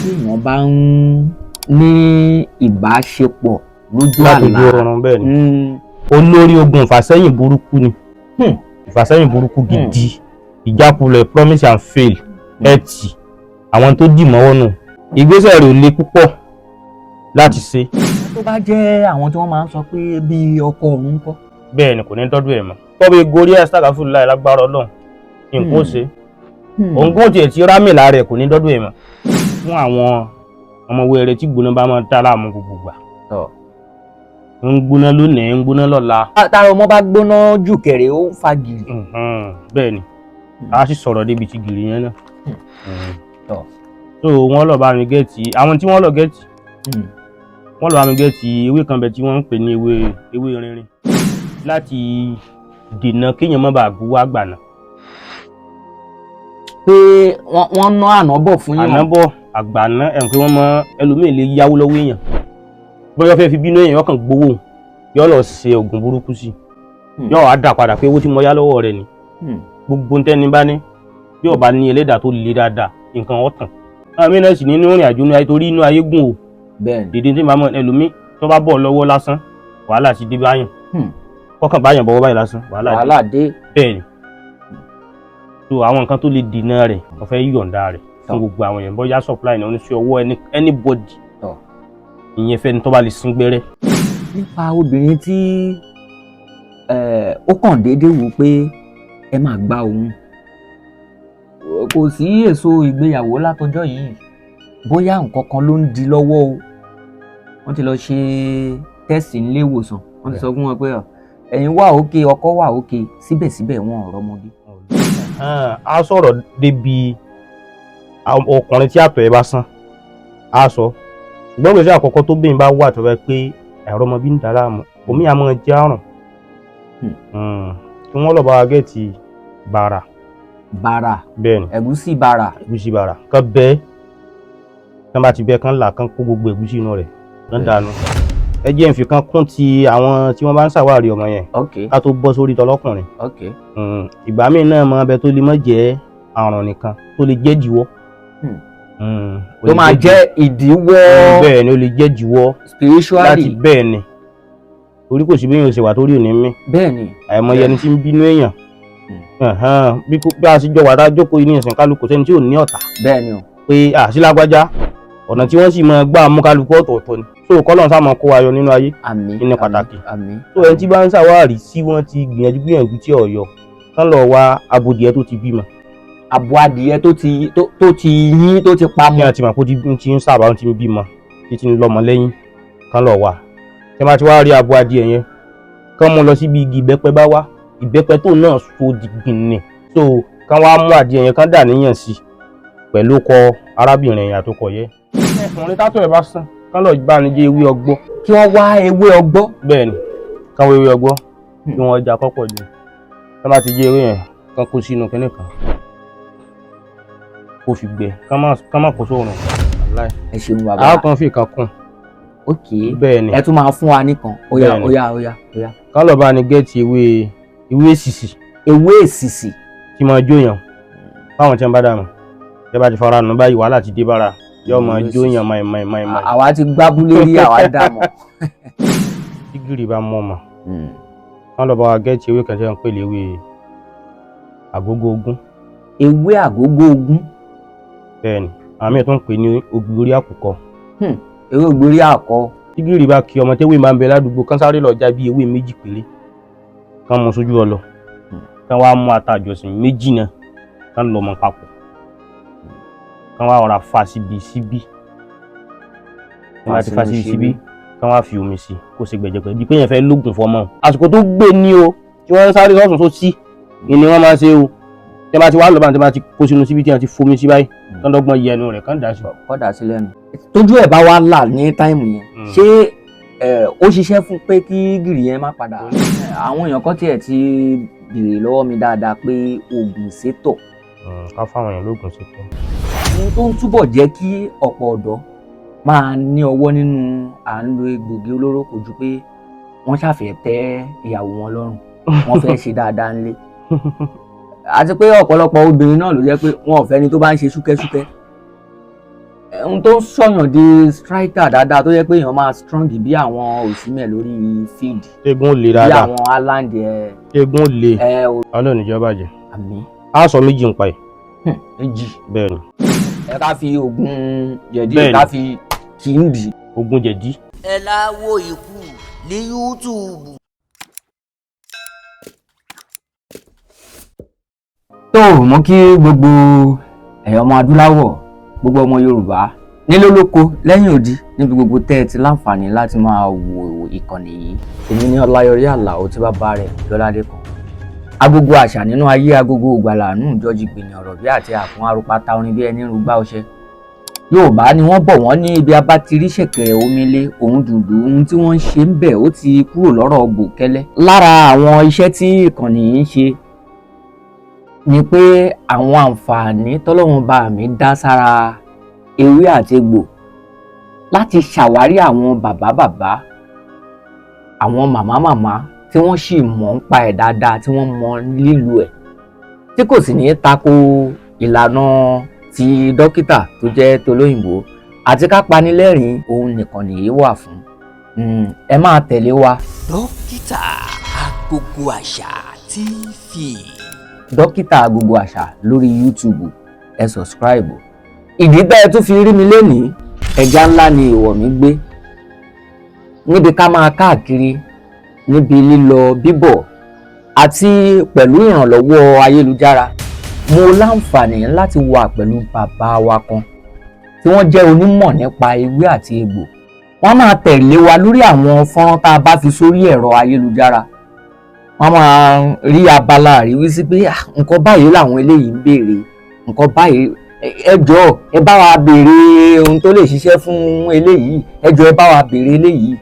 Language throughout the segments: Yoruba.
Tí èèyàn bá ń ní ìbáṣepọ̀ lójú látòjú àlá. oorun, bẹ́ẹ̀ ni. Olórí ogun ìfàsẹ́yìn burúkú ni, ìfàsẹ́yìn burúkú gidi, ìjákulẹ̀, promise and fail, ẹtì àwọn tó dì mọ́wọ́ nù. Ìgbésẹ̀ rẹ̀ ò le púpọ̀ láti ṣe. Tó bá jẹ́ àwọn tí wọ́n máa ń sọ pé bí ọkọ òun ń kọ́? Bẹ́ẹ̀ ni, kò ní tọ́jú ẹ̀ mọ́. Tọ́bi gorí ẹ̀ sàkàfù láì lágbára Ọlọ́run, nǹkan ó ṣe òun kò tiẹ̀ ti rámì lára ẹ̀, kò ní dọ́dún ẹ̀ mọ́. Fún àwọn ọmọ wẹrẹ tí gbóná bá máa dá láàmú gbogbo gbà, ń gbóná lónìí, ń gbóná lọ́la. Tára ọmọ bá gbóná jù kẹ̀rẹ̀, ó ń fa gìrì. Bẹ́ẹ̀ ni, a sì sọ̀rọ̀ débi ti gìrì yẹn náà. Tọ́. So wọ́n lọ bá mi get àwọn tí wọ́n lọ get, wọ́n lọ bá mi get ewé kan bẹ tí wọ́n ń pè ní ewé rinrin, láti dènà kéèyàn má bàa gbowó àgbà náà. Pé wọ́n ná ànábọ̀ fún yàn. Ànábọ̀ àgbàná ẹ̀ pé wọ́n mọ ẹlòmíì lè yáwó lọ́wọ́ èèyàn, bóyá fẹ́ fi bínú èèyàn kàn gbowó, yóò lọ ṣe oògùn burúkú sí, yóò wá dà padà pé owó tí mo yá lọ́wọ́ rẹ̀ ni. Gbogbo ntẹ́ni bá ní, bí ó bá ní ẹlẹ́dàá tó le dáadáa, nǹkan ọ̀tàn. Àwọn mìíràn sì nínú ìrìn àjò inú ayé, torí inú ayé gùn o. Dèdè tí màá mọ ẹlòmíì tó bá bọ̀ lọ́wọ́ lásán, wàhálà ti dé báyàn. Kọ́kàn báyàn bọ̀wọ́ báyìí lásán, wàhálà dé. Wàhálà dé. Bẹ́ẹ̀ ni. So àwọn nǹkan tó lè dènà rẹ̀, wọ́n fẹ́ yọ̀ǹda rẹ̀ fún gbogbo àwọn èèyàn, bóyá supply ní oníṣẹ́ ọwọ́ anybody, ìyẹn fẹ́ni tó bá lè sín gbẹ́rẹ́. Nípa obìnrin tí ó kàn déédéé wò pé ẹ máa gba òun, kò sí èso ìgbéyàwó látọjọ́ yìí, bóyá nǹkan kan ló ń di lọ́wọ́ o. Wọ́n ti lọ ṣe test nílé ìwòsàn, wọ́n ti sọ fún wọn pé ẹ̀yin wà òkè, ọkọ wà òkè, síbẹ̀síbẹ̀ wọn ò rọ́mọ bí. A sọ̀rọ̀ débi ọkùnrin tí àtọ̀ ẹ̀ bá sán, a sọ, ṣùgbọ́n gbèsè àkọ́kọ́ tó bẹ́ẹ̀ bá wà tó bá pé àìrọ́mọbí ń dà láàmú, omi àmọ́ jẹ́ àrùn. Kí wọ́n lọ bá wa get bàrà. Bàrà? Bẹ́ẹ̀ ni. Ẹ̀gúsí bàrà. Ẹ̀gúsí bàrà kán bẹ́ẹ̀, kán bá ti bẹ́ẹ̀, kán là, kán kó gbogbo ẹ̀gúsí inú rẹ̀, kán dànù. Ẹ jẹ́ n fi kan kún ti àwọn tí wọ́n bá ń ṣàwárí ọmọ yẹn ká tó bọ́ sórí tọlọ́kùnrin. Ìgbà míì náà mọ abẹ tó lè má jẹ́ àrùn nìkan, tó lè jẹ́ ìdíwọ́. Ó Tó lè máa jẹ́ ìdíwọ́. Bẹ́ẹ̀ ni, ó lè jẹ́ ìdíwọ́ spiritually. Láti bẹ́ẹ̀ ni, torí kò sí bí èèyàn ṣe wà torí òní mí. bẹ́ẹ̀ ni Àìmọye ẹni tí ń bínú èèyàn. Bí a ṣe jọ wà tá a jókòó yìí ní ìsìn, kálukú sẹ́ni tí ò ní ọ̀tá bẹ́ẹ̀ ni o. pé àṣìlágbájá, ọ̀nà tí wọ́n sì máa gbà mú kálukú ọ̀tọ̀ọ̀tọ̀ ni. So kọ́lọ́n sá máa kó wa yọ nínú ayé. Àmín. Ní pàtàkì. Àmín. So ẹni tí bá ń ṣàwárí tí wọ́n ti gbìyànjú gbìyànjú tí ọ̀yọ́, kán lọ wá abodìẹ tó ti bímọ. Abo adìyẹ tó ti yín, tó ti pamọ́. Kí wọ́n ti mọ̀ pé ó ti ń sábà ti ń bímọ, tí ti ń lọ́mọ lẹ́yìn, kán lọ wá. Tí wọ́n bá ti wá rí abo adìẹ yẹn, kán mú lọ síbi igi ìbẹ́pẹ, bá wá ìbẹ́pẹ tó náà so dìgbìnì, so kán wá mú adìẹ yẹn, kán dà níyàn sí pẹ̀lú kọ arábìnrin yẹn àtọkọ yẹ. Ọkùnrin tátọ̀ ẹ̀ bá sàn, kán lọ bá ní jẹ́ ewé ọgbọ́. Kí wọ́n wá ewé ọgbọ́. Bẹ́ẹ̀ ni, kán wá ewé ọgbọ́ kí wọ́n já kọ́pọ̀ jù. Kán bá ti jẹ ewé yẹn, kán kó sínú kinní kan kó fi gbẹ, kán má kó sóòrùn. Wàláì. Ẹ ṣeun, bàbá. Àwọn kan fi kan kún. Bẹ́ẹ̀ ni. Ẹ tún máa fún wa nìkan, ó yá. Bẹ́ẹ̀ ni. Ó yá, ó yá, ó yá. Kán lọ bá ní get ewé èsìsì. Ewé èsìsì. Tí máa jóyàn fáwọn tí wọ́n bá dààmú, tí wọ́n bá ti fara nù báyìí, wàhálà ti dé bára, yóò máa Ewé jóyàn máì máì máì máì. Àwa ti gbábúlé rí, àwa dà mọ́. Tí gìrì bá mọ́ ọmọ, kán lọ bá wa get ewé kan tí wọ́n ń pè léwé àgógó ogún. Ewé àgógó ogún. Bẹ́ẹ̀ ni, àwọn míì tún ń pè ní ògbì orí àkùkọ. Ewé ògbórí àkọ. Tí gìrì bá kí ọmọ, tẹ́wé máa ń bẹ ládùúgbò, kán sáré lọ já bí ewé 2 péré, kán mú sójú ọlọ, kán wá mú ata àjọsìn 2 náà, kán lọ mọ papọ̀, kán wá ọ̀rá fa síbi síbí, kán wá ti fa síbi síbí, kán wá fi omi sí kó ṣe gbẹ̀jẹ̀gbẹ̀ bí pé yẹn fẹ́ lóògùn fọmọ. Àsìkò tó gbé ní o tí wọ́n ń sáré sọ́sùn sósì ni wọ́n máa ń ṣe o. Tí wọ́n bá ti wá lọ́ba, tí wọ́n bá ti kó sínú síbi tí wọ́n ti fomi sí báyìí, kán dọ́gbọ́n yẹ ẹnu rẹ̀, kán dà sí. Kọ́dà sí lẹ́nu. Tójú ẹ̀ bá wá là ní time yẹn, ṣé ó ṣiṣẹ́ fún pé kí gìrì yẹn má padà? Àwọn èèyàn kan tiẹ̀ ti béèrè lọ́wọ́ mi dáadáa pé oògùn sétọ̀. Ká fáwọn èèyàn lóògùn sétọ̀. Ohun tó ń túbọ̀ jẹ́ kí ọ̀pọ̀ ọ̀dọ́ máa ní ọwọ́ nínú à ń lo egbògi olóró kò ju pé wọ́n ṣàfẹ́ tẹ́ ìyàwó wọn lọ́rùn, wọ́n fẹ́ ṣe dáadáa ńlé, àti pé ọ̀pọ̀lọpọ̀ obìnrin náà ló jẹ́ pé wọn ò fẹ́ ni tó bá ń ṣe ṣúkẹ́ṣúkẹ́. Ohun tó ń sọ̀yàn di striker dáadáa, tó yẹ pé èèyàn máa strong bí àwọn Osimhen lórí field, Eégún ó le bí dáadáa. àwọn Haaland ẹ. Eégún ó le. Ẹ o. Ọlọ́run níjọba bàjẹ́. Àmín. Á sọ méjì ń pa ẹ̀. Méjì. Bẹ́ẹ̀ ni. Ẹ ká fi oògùn jẹ̀dí. Bẹ́ẹ̀ ni. Ká fi kì í dì. Ogun jẹ̀dí. Ẹ láwo ikú ní YouTube. Tó mú kí gbogbo ẹ̀yọ́ ọmọ adúláwọ̀, gbogbo ọmọ Yorùbá nílé lóko lẹ́yìn odi, níbi gbogbo tẹ́ ẹ ti láǹfààní láti máa wo ìkànnì yìí. Èmi ní Ọláyọrí Àlàó tí bàbá rẹ̀ Jọládé kan, agogo àṣà nínú ayé, agogo ògbàlà nù jọjí gbìyànjú ọ̀rọ̀ bí àti àkún arúpátá orin bí ẹni rúgbà ọṣẹ. Yorùbá ni wọ́n bọ̀, wọ́n ní ibi abátiri ṣẹ̀kẹ̀rẹ̀ omele òun dùndú, ohun tí wọ́n ń ṣe ń bẹ̀ ó ti kúrò lọ́rọ̀ bòkẹ́lẹ́. Lára àwọn iṣẹ́ tí ìkànnì yìí ń ṣe ni pé àwọn àǹfààní tọ́lọ́run bá mi dá sára ewé àti egbò, láti ṣàwárí àwọn bàbá bàbá, àwọn màmá màmá tí wọ́n sì mọ̀ ń pa ẹ̀ dáadáa, tí wọ́n mọ lílo ẹ̀, tí kò sì ní tako ìlànà ti dókítà tó jẹ́ tolóyìnbó, àti ká panilẹ́rìn. Òun nìkan nìyí wà fún. Ẹ máa tẹ̀lé wa. Dókítà Agogo Àṣà TV. Dókítà Agogo Àṣà lórí YouTube, ẹ subscribe. Ìdí tẹ́ ẹ tún fi rí mi lénìí, ẹja ńlá ni ìwọ̀ mi gbé níbi ká máa káàkiri, níbi lílọ bíbọ̀ àti pẹ̀lú ìrànlọ́wọ́ ayélujára, mo láǹfààní láti wà pẹ̀lú bàbá wa kan tí wọ́n jẹ́ onímọ̀ nípa ewé àti egbò. Wọ́n máa tẹ̀lé wa lórí àwọn fọ́nrán tá a bá fi sórí ẹ̀rọ ayélujára. Wọ́n máa rí abala àríwísí pé, "Ah, nǹkan báyìí làwọn eléyìí ń béèrè, nǹkan báyìí, ẹ jọ̀ọ́ ẹ bá wa béèrè ohun tó lè ṣiṣẹ́ fún eléyìí, ẹ jọ̀ọ́ ẹ bá wa béèrè eléyìí."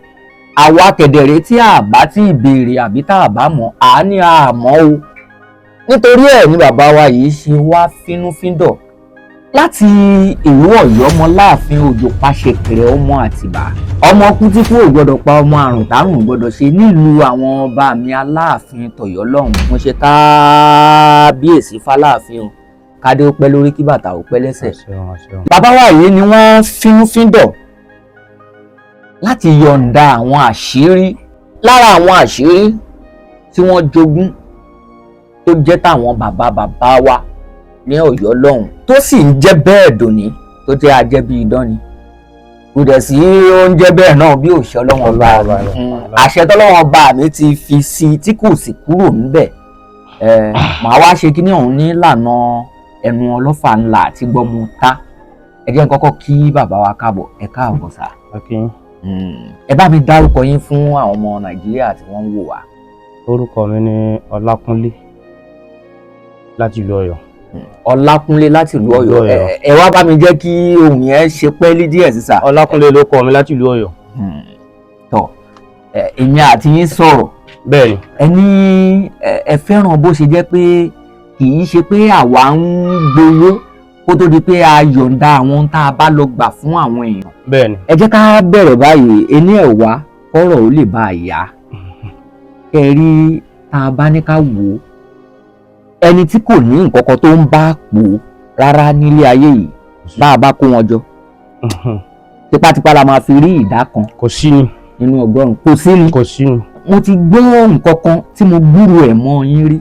Àwa kẹ̀dẹ̀rẹ́ tí a bá tí ì béèrè àbí tá a bá mọ̀, à ní a mọ̀ o. Nítorí ẹ̀ ni bàbá wa yìí ṣe wá fínúfíndọ̀ láti ìlú Ọ̀yọ́, ọmọ láàfin Òjò Pàṣẹkẹrẹ, ọmọ Àtìbà, ọmọ kú tí kú ò gbọdọ̀ pa, ọmọ àrùn tárùn ò gbọdọ̀ ṣe nílùú àwọn ọba mi Aláàfin tọ̀yọ́ lọ́hùn. Mo ṣe káábíyèsí fáláàfin o, kádé ó pẹ́ lórí, kí bàtà ó pẹ́ lẹ́sẹ̀. Àṣẹun, àṣẹun. Bàbá wa yìí ni wọ́n fínúfíndọ̀ láti yọ̀ǹda àwọn àṣírí, lára àwọn àṣírí tí wọ́n jogún tó jẹ́ táwọn bàbá bàbá wa ní Ọ̀yọ́ lọ́hùn, tó sì ń jẹ́ bẹ́ẹ̀ dòní, tó jẹ́ ajẹ́ bí idán ni, kò dẹ̀ sí oúnjẹ bẹ́ẹ̀ náà bí òṣì Ọlọ́wọ́n bá Ọlọ́run mi. ọba rẹ̀. Àṣẹ tọ́lọ́wọ́n bá mi ti fi sí i tí kò sì kúrò níbẹ̀. Màá wá ṣe kíní ọ̀hún ní ìlànà ẹnu ọlọ́fà ńlá àti gbọ́mú ta. Ẹ jẹ́ n kọ́kọ́ kí bàbá wa káàbọ̀. Ẹ káàbọ̀ sà. Akin. Ẹ bá mi dárúkọ yín fún àwọn ọmọ Nàìjíríà tí wọ́n ń wò wá. Orúkọ mi ni Ọlákúnlé láti ìlú Ọ̀yọ́. Ọlákúnlé láti ìlú Ọ̀yọ́. Ìlú Ọ̀yọ́. Ẹ wá bá mi jẹ́ kí ohùn yẹn ṣe pẹ́ẹ́lí díẹ̀ sí sà. Ọlákúnlé ló kọ mi láti ìlú Ọ̀yọ́. Tọ, èmi àti yín sọ̀rọ̀. Bẹ́ẹ̀ ni. Ẹ ní ẹ fẹ́ràn bó ṣe jẹ́ pé kì í ṣe pé àwa ń gbowó kó tó di pé a yọ̀ǹda àwọn ohun tá a bá lọ gbà fún àwọn èèyàn. Bẹ́ẹ̀ ni. Ẹ jẹ́ ká bẹ̀rẹ̀ báyìí, ení ẹ̀ wá kọ́rọ̀ ó lè bá a yá. Kẹ́ rí, tá a bá ní ká wò ó, ẹni tí kò ní nǹkan kan tó ń bá pò ó rárá nílé ayé yìí, bá a bá kó wọn jọ, tipátipá la máa fi rí ìdá kan Kò sí ni. nínú 100. Kò sí ni. Kò sí ni. Mo ti gbọ́ nǹkan kan tí mo gbúrò ẹ̀ mọ́ yín rí,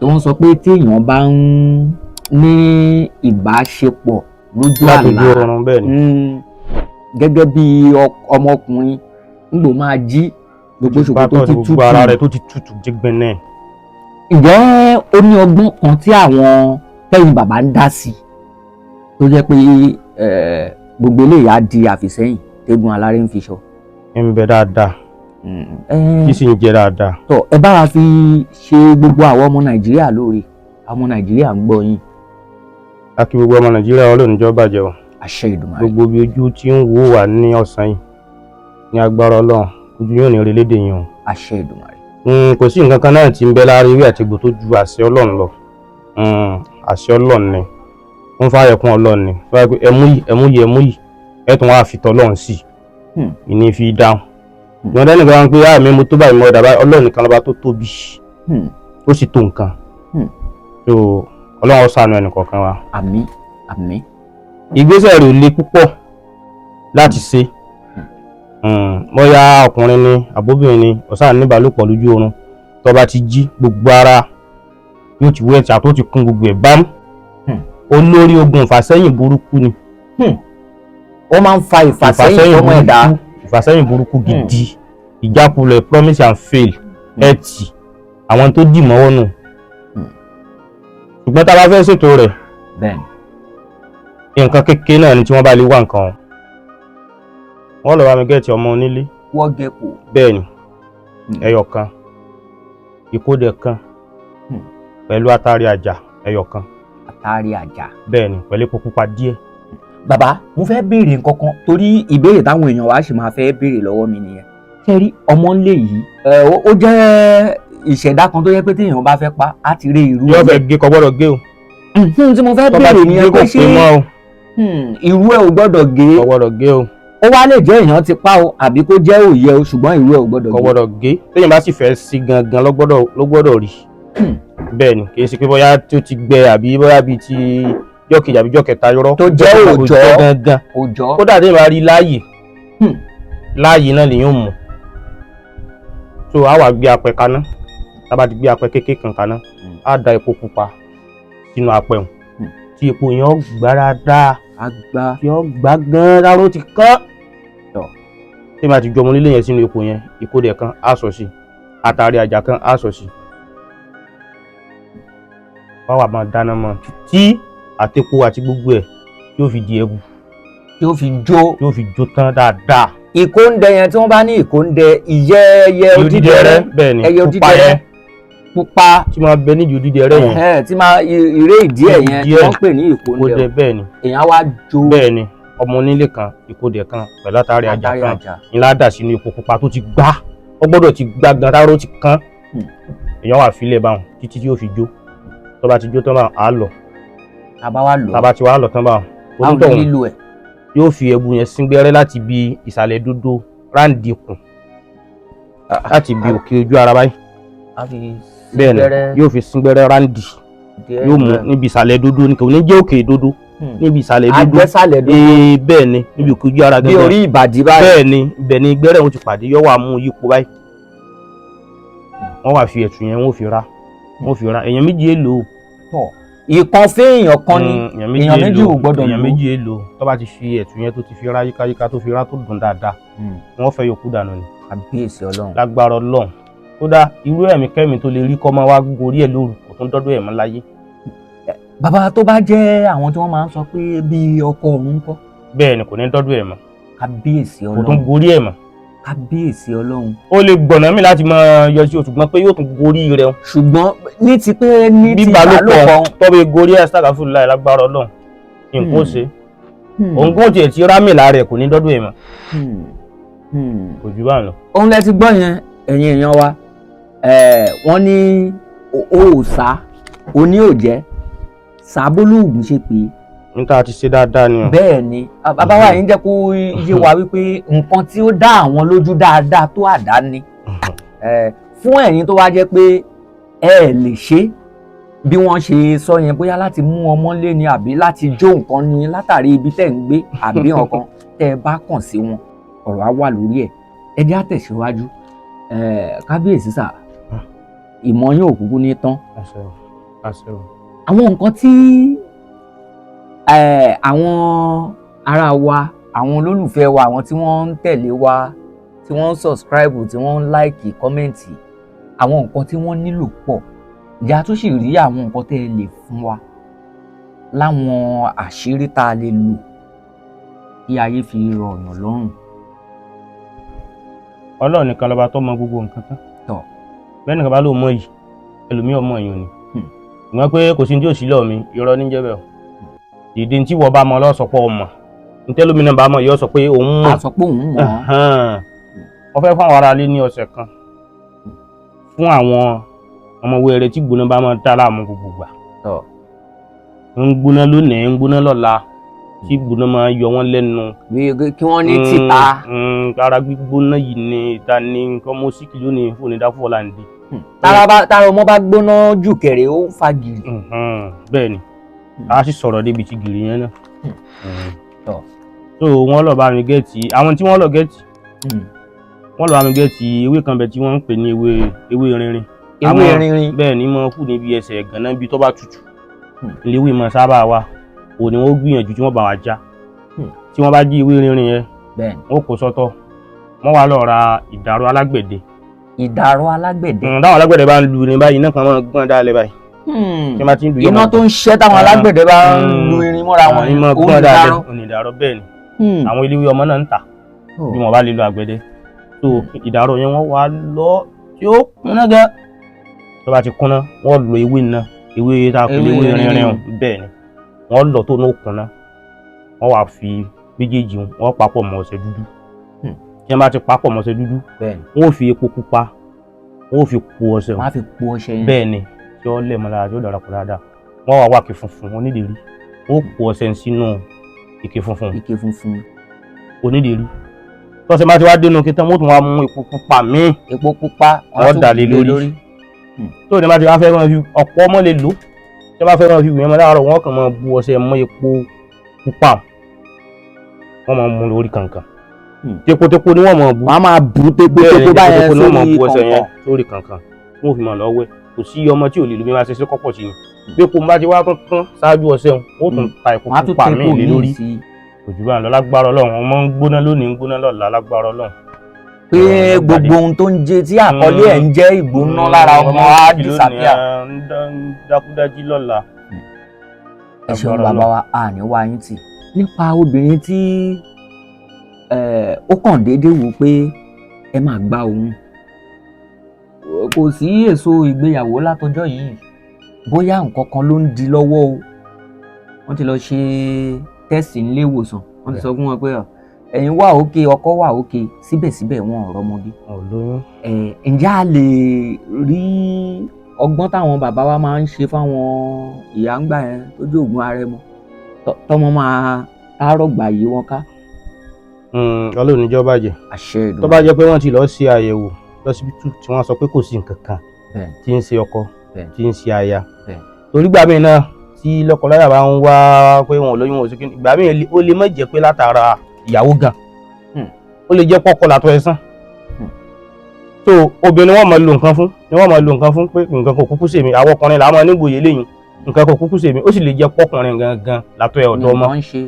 tí wọ́n sọ pé téèyàn bá ń ní ìbáṣepọ̀ lójú Láti àlá, ojú oorun, bẹ́ẹ̀ ni. Gẹ́gẹ́ bí ọmọkùnrin ńgbò máa jí, gbogbo ṣòkòtò ti tútù. Gbogbo ara rẹ̀ tó ti tutù jẹgbẹ́ náà. Ǹjẹ́ ó ní ọgbọ́n kan tí àwọn tẹ́yìn bàbá ń dá sí tó jẹ́ pé gbogbo eléyìí á di àfìsẹ́yìn tẹ́gun aláré ń fi sọ? Ń bẹ dáadáa, kí sì ń jẹ dáadáa. Tọ, ẹ bá wa fi ṣe gbogbo àwọn ọmọ Nàìjíríà lóore. Àwọn ọmọ Nàìjíríà ń gbọ́ yín. A kí gbogbo ọmọ Nàìjíríà, Ọlọ́run níjọ́ bàjẹ́ o. Àṣẹ Ìdùmarè. Gbogbo bí ojú tí ń wò wá ní ọ̀sán yìí, ní agbára Ọlọ́run, ojú yóò ní orílẹ̀-èdè yìí o. Àṣẹ Ìdùmarè. Kò sí nǹkan kan náà tí ń bẹ lára ewé àti egbò tó ju àṣẹ Ọlọ́run lọ. Àṣẹ Ọlọ́run ni ń fààyè kún Ọlọ́run ni tó bá yẹ pé ẹmú yìí, ẹmú yìí, ẹmú yìí, ẹ tún wá fi tọlọ́run sí i ìní fi dáhùn. Ìwọ̀n dẹ́nu kan pé àmì mo tó báyìí, mo dà báyìí, Ọlọ́run nìkan lọ́ba tó tóbi, ó sì tó nǹkan. So Ọlọ́run ó ṣàánú ẹnì kọ̀ọ̀kan wa. Àmín, àmín. Ìgbésẹ̀ rẹ̀ ò le púpọ̀ láti ṣe. Bóyá ọkùnrin ni àbóbìnrin ni, ọ̀sán níbàálòpọ̀ lójú oorun, tó bá ti jí, gbogbo ara yóò ti wẹ̀ tí a tó ti kún gbogbo ẹ̀ bám. Olórí ogun ìfàsẹ́yìn burúkú ni. Ó máa ń fa ìfàsẹ́yìn fọmọ ẹ̀dá. Burúkú, ìfàsẹ́yìn burúkú gidi, ìjákulẹ̀, promise and fail, ẹtì àwọn tó dì mọ́wọ́ nù. Ṣùgbọ́n tá a bá fẹ́ ṣètò rẹ̀, nǹkan kékeré náà ni tí wọ́n bá lè wá nǹkan wọn lọ bá mi get ọmọ onílé. Wọ́gẹ̀pọ̀. Bẹ́ẹ̀ ni, ẹyọ kan, ìkódẹ kan, pẹ̀lú atari àjà ẹyọ kan. Àtàrí àjà. Bẹ́ẹ̀ ni, pẹ̀lú epo pupa díẹ̀. Bàbá, mo fẹ́ béèrè nǹkan kan, torí ìbéèrè táwọn èèyàn wa sì máa fẹ́ béèrè lọ́wọ́ mi nìyẹn. Ṣé rí ọmọ ńlẹ̀ yìí, ẹ, ó jẹ́ ìṣẹ̀dá kan tó yẹ pé téèyàn bá fẹ́ pa á ti rí irú Yóò fẹ́ gé, kò gbọ́dọ̀ gé o. Tí mo fẹ́ Tó bá béèrè ti nìyẹn gé, pé kò ṣé pé mọ́ o. Irú ẹ̀ ò gbọ́dọ̀ gé? Kò gbọ́dọ̀ gé o. Ó wá lè jẹ́ èèyàn ti pa o, àbí kó jẹ́ òye o, ṣùgbọ́n irú ẹ̀ ò gbọ́dọ̀ Kò gé. gbọ́dọ̀ gé. Téèyàn bá sì fẹ́ sí gangan ló gbọ́dọ̀ rí. Bẹ́ẹ̀ ni, kì í ṣe pé bóyá tó ti gbẹ àbí bóyá bíi ti jọ́kejì àbí jọ́kẹta yọrọ. Tó jẹ́ òòjọ́. Gangan. Òòjọ́. Kódà téèyàn bá rí láàyè, láàyè náà lèyàn ò mú. So a wà gbé apẹ kaná. Tá a bá ti gbé apẹ kékeré kan kaná, á da epo pupa sínú apẹ hùn, tí epo yẹn ó gbá dáadáa, Àgbà. tí ó gbá gan rárá, ó ti kán. Tọ́. Tí màá ti jọ ọmọ nílé yẹn sínú epo yẹn, ìkódẹ kan á sọ sí, àtàrí àjà kan á sọ sí, wá wà máa dáná mọ́ tí àtepo àti gbogbo ẹ̀ tí ó fi di ẹbu, Tí ó fi jó. Tí ó fi jó tán dáadáa. Ìkóńdẹ yẹn, tí wọ́n bá ní ìkóńdẹ, ìyẹ́ ẹyẹ odídẹrẹ́. Bẹ́ẹ̀ ni. Ẹyẹ Pupa odídẹrẹ́ yẹn pupa. Tí máa bẹ nídìí odídẹrẹ́ yẹn. Ẹ̀hẹ́n, tí máa ìré ìdí ẹ̀ yẹn Ìdí ẹ̀. wọ́n pè ní ìkóńdẹ. Ìkódẹ, bẹ́ẹ̀ ni. Èèyàn wá jó. Bẹ́ẹ̀ ni, ọmọ onílé kan, ìkódẹ kan pẹ̀lú àtàrí àjà Àtàrí kan àjà. ńlá dà sínú epo pupa tó ti gbá. Ó gbọ́dọ̀ ti gbá gan táró ti kán. Èèyàn wà fílẹ̀ báwọn títí tí yóò fi jó. Tó bá ti jó tán báwọn, á lọ. Tá a bá wá lò Tá a bá ti wá lọ tán báwọn, báwo ni onítọ̀hún lílo ẹ̀? yóò fi ẹbu yẹn síngbẹ́rẹ́ láti bi ìsàlẹ̀ dodo round ikùn, láti bi òkè ojú ara báyìí. A fi Bẹ́ẹ̀ ni. sígbẹ́rẹ́ Yóò fi síngbẹ́rẹ́ round díẹ̀ yóò mú díẹ̀. níbi ìsàlẹ̀ dodo ní, kò ní jẹ́ òkè dodo, níbi ìsàlẹ̀ dodo. Agbẹ́sàlẹ̀ dodo. Ee, bẹ́ẹ̀ ni, níbi òkè ojú ara Bí gangan. orí ìbàdí báyìí. Bẹ́ẹ̀ ni, ibẹ̀ ni gbẹ́rẹ́ wọn ti pàdé. Yóò wá mú yípo báyìí, wọ́n wá fi ẹ̀tù yẹn, wọ́n fi ra èèyàn méjì èlò. Tọ̀, ìkan fẹ́ẹ̀yàn kan ni. Èèyàn méjì ò gbọ́dọ̀ Èèyàn lò. méjì èlò. Tó bá ti fi ẹ̀tù yẹn, tó ti fi ra yíkáyíká, tó fi ra tó dùn dáadáa, wọ́n fẹ́ yòókù dànù ni. Kàbíyèsí Ọlọ́run. Lágbára Ọlọ́run, kódà irú ẹ̀mí kẹ́mi tó lè rí kọ́ máa wá gorí ẹ̀ lóru, kò tún dọ́dọ̀ ẹ̀ mọ́ láyé. Bàbá, tó bá jẹ́ àwọn tí wọ́n máa ń sọ pé bí ọkọ òun kọ́? Bẹ́ẹ̀ ni, kò ní dọ́dọ̀ ẹ̀ mọ́. Kábíyèsí Kò tún Ọlọ́run. gorí ẹ̀ mọ́. Kábíyèsí Ọlọ́run. Ó lè gbọ̀nà mi láti máa yọ sí o, ṣùgbọ́n pé yóò tún gorí rẹ̀. Ṣùgbọ́n ní ti pé ní ti bíbalòpọ̀ ìbálòpọ̀. Tọ́bẹ̀ gorí ẹ̀, sàgáfù láì, lágbára Ọlọ́run, nǹkan ó ṣe òun kò tiẹ̀ ti rámì lára ẹ̀, kò ní dọ́dọ̀ ẹ̀ mọ́. Kò jù báyìí lọ. Òun lẹ ti gbọ́ yẹn, ẹ̀yin èèyàn wa. Wọ́n ní òòsà oní òjẹ́ sábólóògùn ṣe pé. Níta ti ṣe dáadáa ni o. Bẹ́ẹ̀ ni, bàbá wa yìí ń jẹ́ kó yé wa wípé nǹkan tí ó dá àwọn lójú dáadáa tó àdá ni. Fún ẹ̀yin tó wá jẹ́ pé ẹ lè ṣe bí wọ́n ṣe sọ yẹn, bóyá láti mú ọmọ lé ni àbí láti jó nǹkan ni látàrí ibi tẹ́ ń gbé àbí nǹkan tẹ́ ẹ bá kàn sí wọn, ọ̀rọ̀ á wà lórí ẹ̀. Ẹ jẹ́ á tẹ̀síwájú. Kábíyèsí sà, ìmọ̀ yín ò kúkú ní tán. Àṣẹ o, àṣẹ o. Àwọn nǹkan tí àwọn ará wa, àwọn olólùfẹ́ wa, àwọn tí wọ́n ń tẹ̀lé wa, tí wọ́n ń subscribe, tí wọ́n ń like, comment, àwọn nǹkan tí wọ́n nílò pọ̀. Ìyá tó sì rí àwọn nǹkan tẹ́ ẹ lè fún wa láwọn àṣírí tá a lè lò kí ayé fi rọ̀yàn lọ́rùn. Ọlọ́run nìkan lọ́ba tó mọ gbogbo nǹkan tán. Tọ́. Bẹ́ẹ̀ nìkan bá lóun mọ̀ yìí, ẹlòmíì ọmọ yìí ò ní. Ìwọ́n pé kò sí ní tí ò sí lọ́ọ̀ mi, irọ́ ní jẹ́ bẹ́ẹ̀ o. Dìde tí wọ́n bá mọ lọ́sọ̀pọ̀ ọmọ ntẹ́lómi náà bá mọ̀, yóò sọ pé òun mọ̀. A sọ pé òun mọ̀ ọ́. Wọ́n fẹ́ fún àwọn aráalé ní ọ̀sẹ̀ kan, fún àwọn ọmọ wẹrẹ tí gbóná bá máa dá láàmú gbogbo gbà, Tọ́. ń gbóná lónìí, ń gbóná lọ́la, tí gbóná máa yọ wọ́n lẹ́nu. Kí wọ́n ní tìta. Ara gbígbóná yìí ni ìta ní nǹkan mọ́ síkì lónìí fún onídàáfọ́ láǹdí. Tára ọmọ bá gbóná jù kẹ̀rẹ̀, ó ń fa gìrì. Bẹ́ẹ̀ ni, a sì sọ̀rọ̀ débi ti gìrì yẹn náà. Tọ́. So wọ́n lọ bá mi get àwọn tí wọ́n lọ get, wọ́n lọ bá mi get ewé kan bẹ tí wọ́n ń pè ní ewé rinrin. Ewé rinrin. Bẹ́ẹ̀ ni, mọ́ kù níbi ẹsẹ̀ gànà bí tó bá tutù ilé ewé mọ́ sábà wà. Òun ni wọ́n gbìyànjú tí wọ́n bá wa já. Tí wọ́n bá jí ewé rinrin yẹn, wọ́n kó sọ́tọ̀, wọ́n wá lọ ra ìdàrú alágbẹ̀dẹ. Ìdàrọ̀ alágbẹ̀dẹ. Táwọn alágbẹ̀dẹ bá ń lu irin báyìí, iná kan máa ń gbọ́n dálẹ̀ báyìí tí wọ́n bá ti ń lu, yóò Iná máa tó ń ṣẹ́ táwọn alágbẹ̀dẹ bá ń lu irin mọ́ra wọn, iná òun gbọ́n dálẹ̀. ìdàrọ̀. Òun ìdàrọ̀, bẹ́ẹ̀ ni. Àwọn eléwé ọmọ náà ń tà bí wọ́n bá lè lo àgbẹ̀dẹ. So ìdàrọ̀ yẹn, wọ́n wá lọ tí ó kúnná gan. Tó bá ti kúnná, wọ́n lo ewé náà, ewé tá a pè ní Ewé ewé rinrin rinrin. Bẹ́ẹ̀ ni, wọ́n lọ tó ní ó kúnná, wọ́n wá fi méjèèjì wọ́n papọ̀ mọ́ ọṣẹ dúdú. Tí wọ́n bá ti papọ̀ mọ́ ọṣẹ dúdú, wọ́n ó fi epo pupa, wọ́n ó fi po ọṣẹ. Wọ́n á fi po ọṣẹ yẹn. Bẹ́ẹ̀ ni, tí ó lẹ̀ mọ́ lára, tí ó darapọ̀ dáadáa. Wọ́n wá wá ike funfun onídèérí, wọ́n ó po ọṣẹ sínú ike funfun Ike funfun. onídèérí. Tọ́sẹ̀ bá ti wá dénú kí tán, wọ́n tún wá mú epo pupa míì. Epo pupa. Á Wọ́n tún dà lé lé lórí. Tó ní bá ti wá fẹ́ máa fi ọ̀pọ̀ ọmọ lè lò, tí wọ́n bá fẹ́ máa fi wẹ̀ mọ́ láàárọ̀, wọ́n kàn máa bu ọṣẹ mọ́ epo pupa, wọ́n máa mú lórí kàǹkàn. Tepotepo ni wọ́n máa bu. Wọ́n á máa bu tepo Bẹ́ẹ̀ ni, tepo báyẹn tepotepo ni wọ́n máa sórí bu ọṣẹ yẹn kọ̀ọ̀kan. sórí kàǹkàn, wọ́n fi máa lọ wẹ̀. Kò sí ọmọ tí ò lè lò. Bí wọ́n ṣe ṣe kọ́pọ̀ sí ni, bí epo bá ti wá tún kán ṣáájú ọṣẹ wọn, wọ́n tún ta epo Wọ́n á tún pupa tepo míì lé míì lórí. sí i. Kò jù bá ń lọ. Lágbára Ọlọ́run, ọmọ ń gbóná lónìí, ń gbóná lọ́la, lágbára Ọlọ́run. Pé gbogbo ohun tó ń jẹ tí àkọlé ẹ̀ ń jẹ́ ìgbóná lára ọmọ á disappear. Ń dákúdájí lọ́la. Ẹ ṣeun Lágbára. Bàbá wa, a ní wá yín tì. Nípa obìnrin tí ó kàn déédéé wò pé ẹ máa gba òun, kò sí èso ìgbéyàwó látọjọ́ yìí, bóyá nǹkan kan ló ń di lọ́wọ́ o. Wọ́n ti lọ ṣe test nílé ìwòsàn, wọ́n ti sọ fún wọn pé ẹ̀yin wà okay, ọkọ wà okay, síbẹ̀síbẹ̀ wọn ò rọ́mọ bí. Ò lóyún. Ǹjẹ́ a lè rí ọgbọ́n táwọn bàbá wa máa ń ṣe fáwọn ìyá ń gbà yẹn tó jẹ́ ògùn arẹmọ tọmọ máa tààrọ̀ gbà yí wọn ká? Ọlọ́run níjọ́ bàjẹ́. Àṣẹ Èdùmàrè. Tó bá jẹ́ pé wọ́n ti lọ ṣe àyẹ̀wò lọ́sibítù tí wọ́n sọ pé kò sí nǹkan kan tí ń ṣe ọkọ, tí ń ṣe aya, torí gbà míì náà tí lọ́kọláya bá ń wá pé wọn ò lóyún, wọn ò sí kí, ìgbà míì ó lè má jẹ́ pé látara ìyàwó gan, ó lè jẹ́ pọ́kọ làtọ̀ ẹ̀sán. So obìnrin wọn máa lo nǹkan fún ni, wọ́n máa lo nǹkan fún pé nǹkan kò kúkú sèmi. Àwọn ọkùnrin làwọn máa nígbòye léyìn, nǹkan kò kúkú sèmi. Ó sì lè jẹ́ pọ́kùnrin gangan làtọ̀ ẹ̀ ọ̀dọ́ ọmọ. Nǹkan ń ṣe.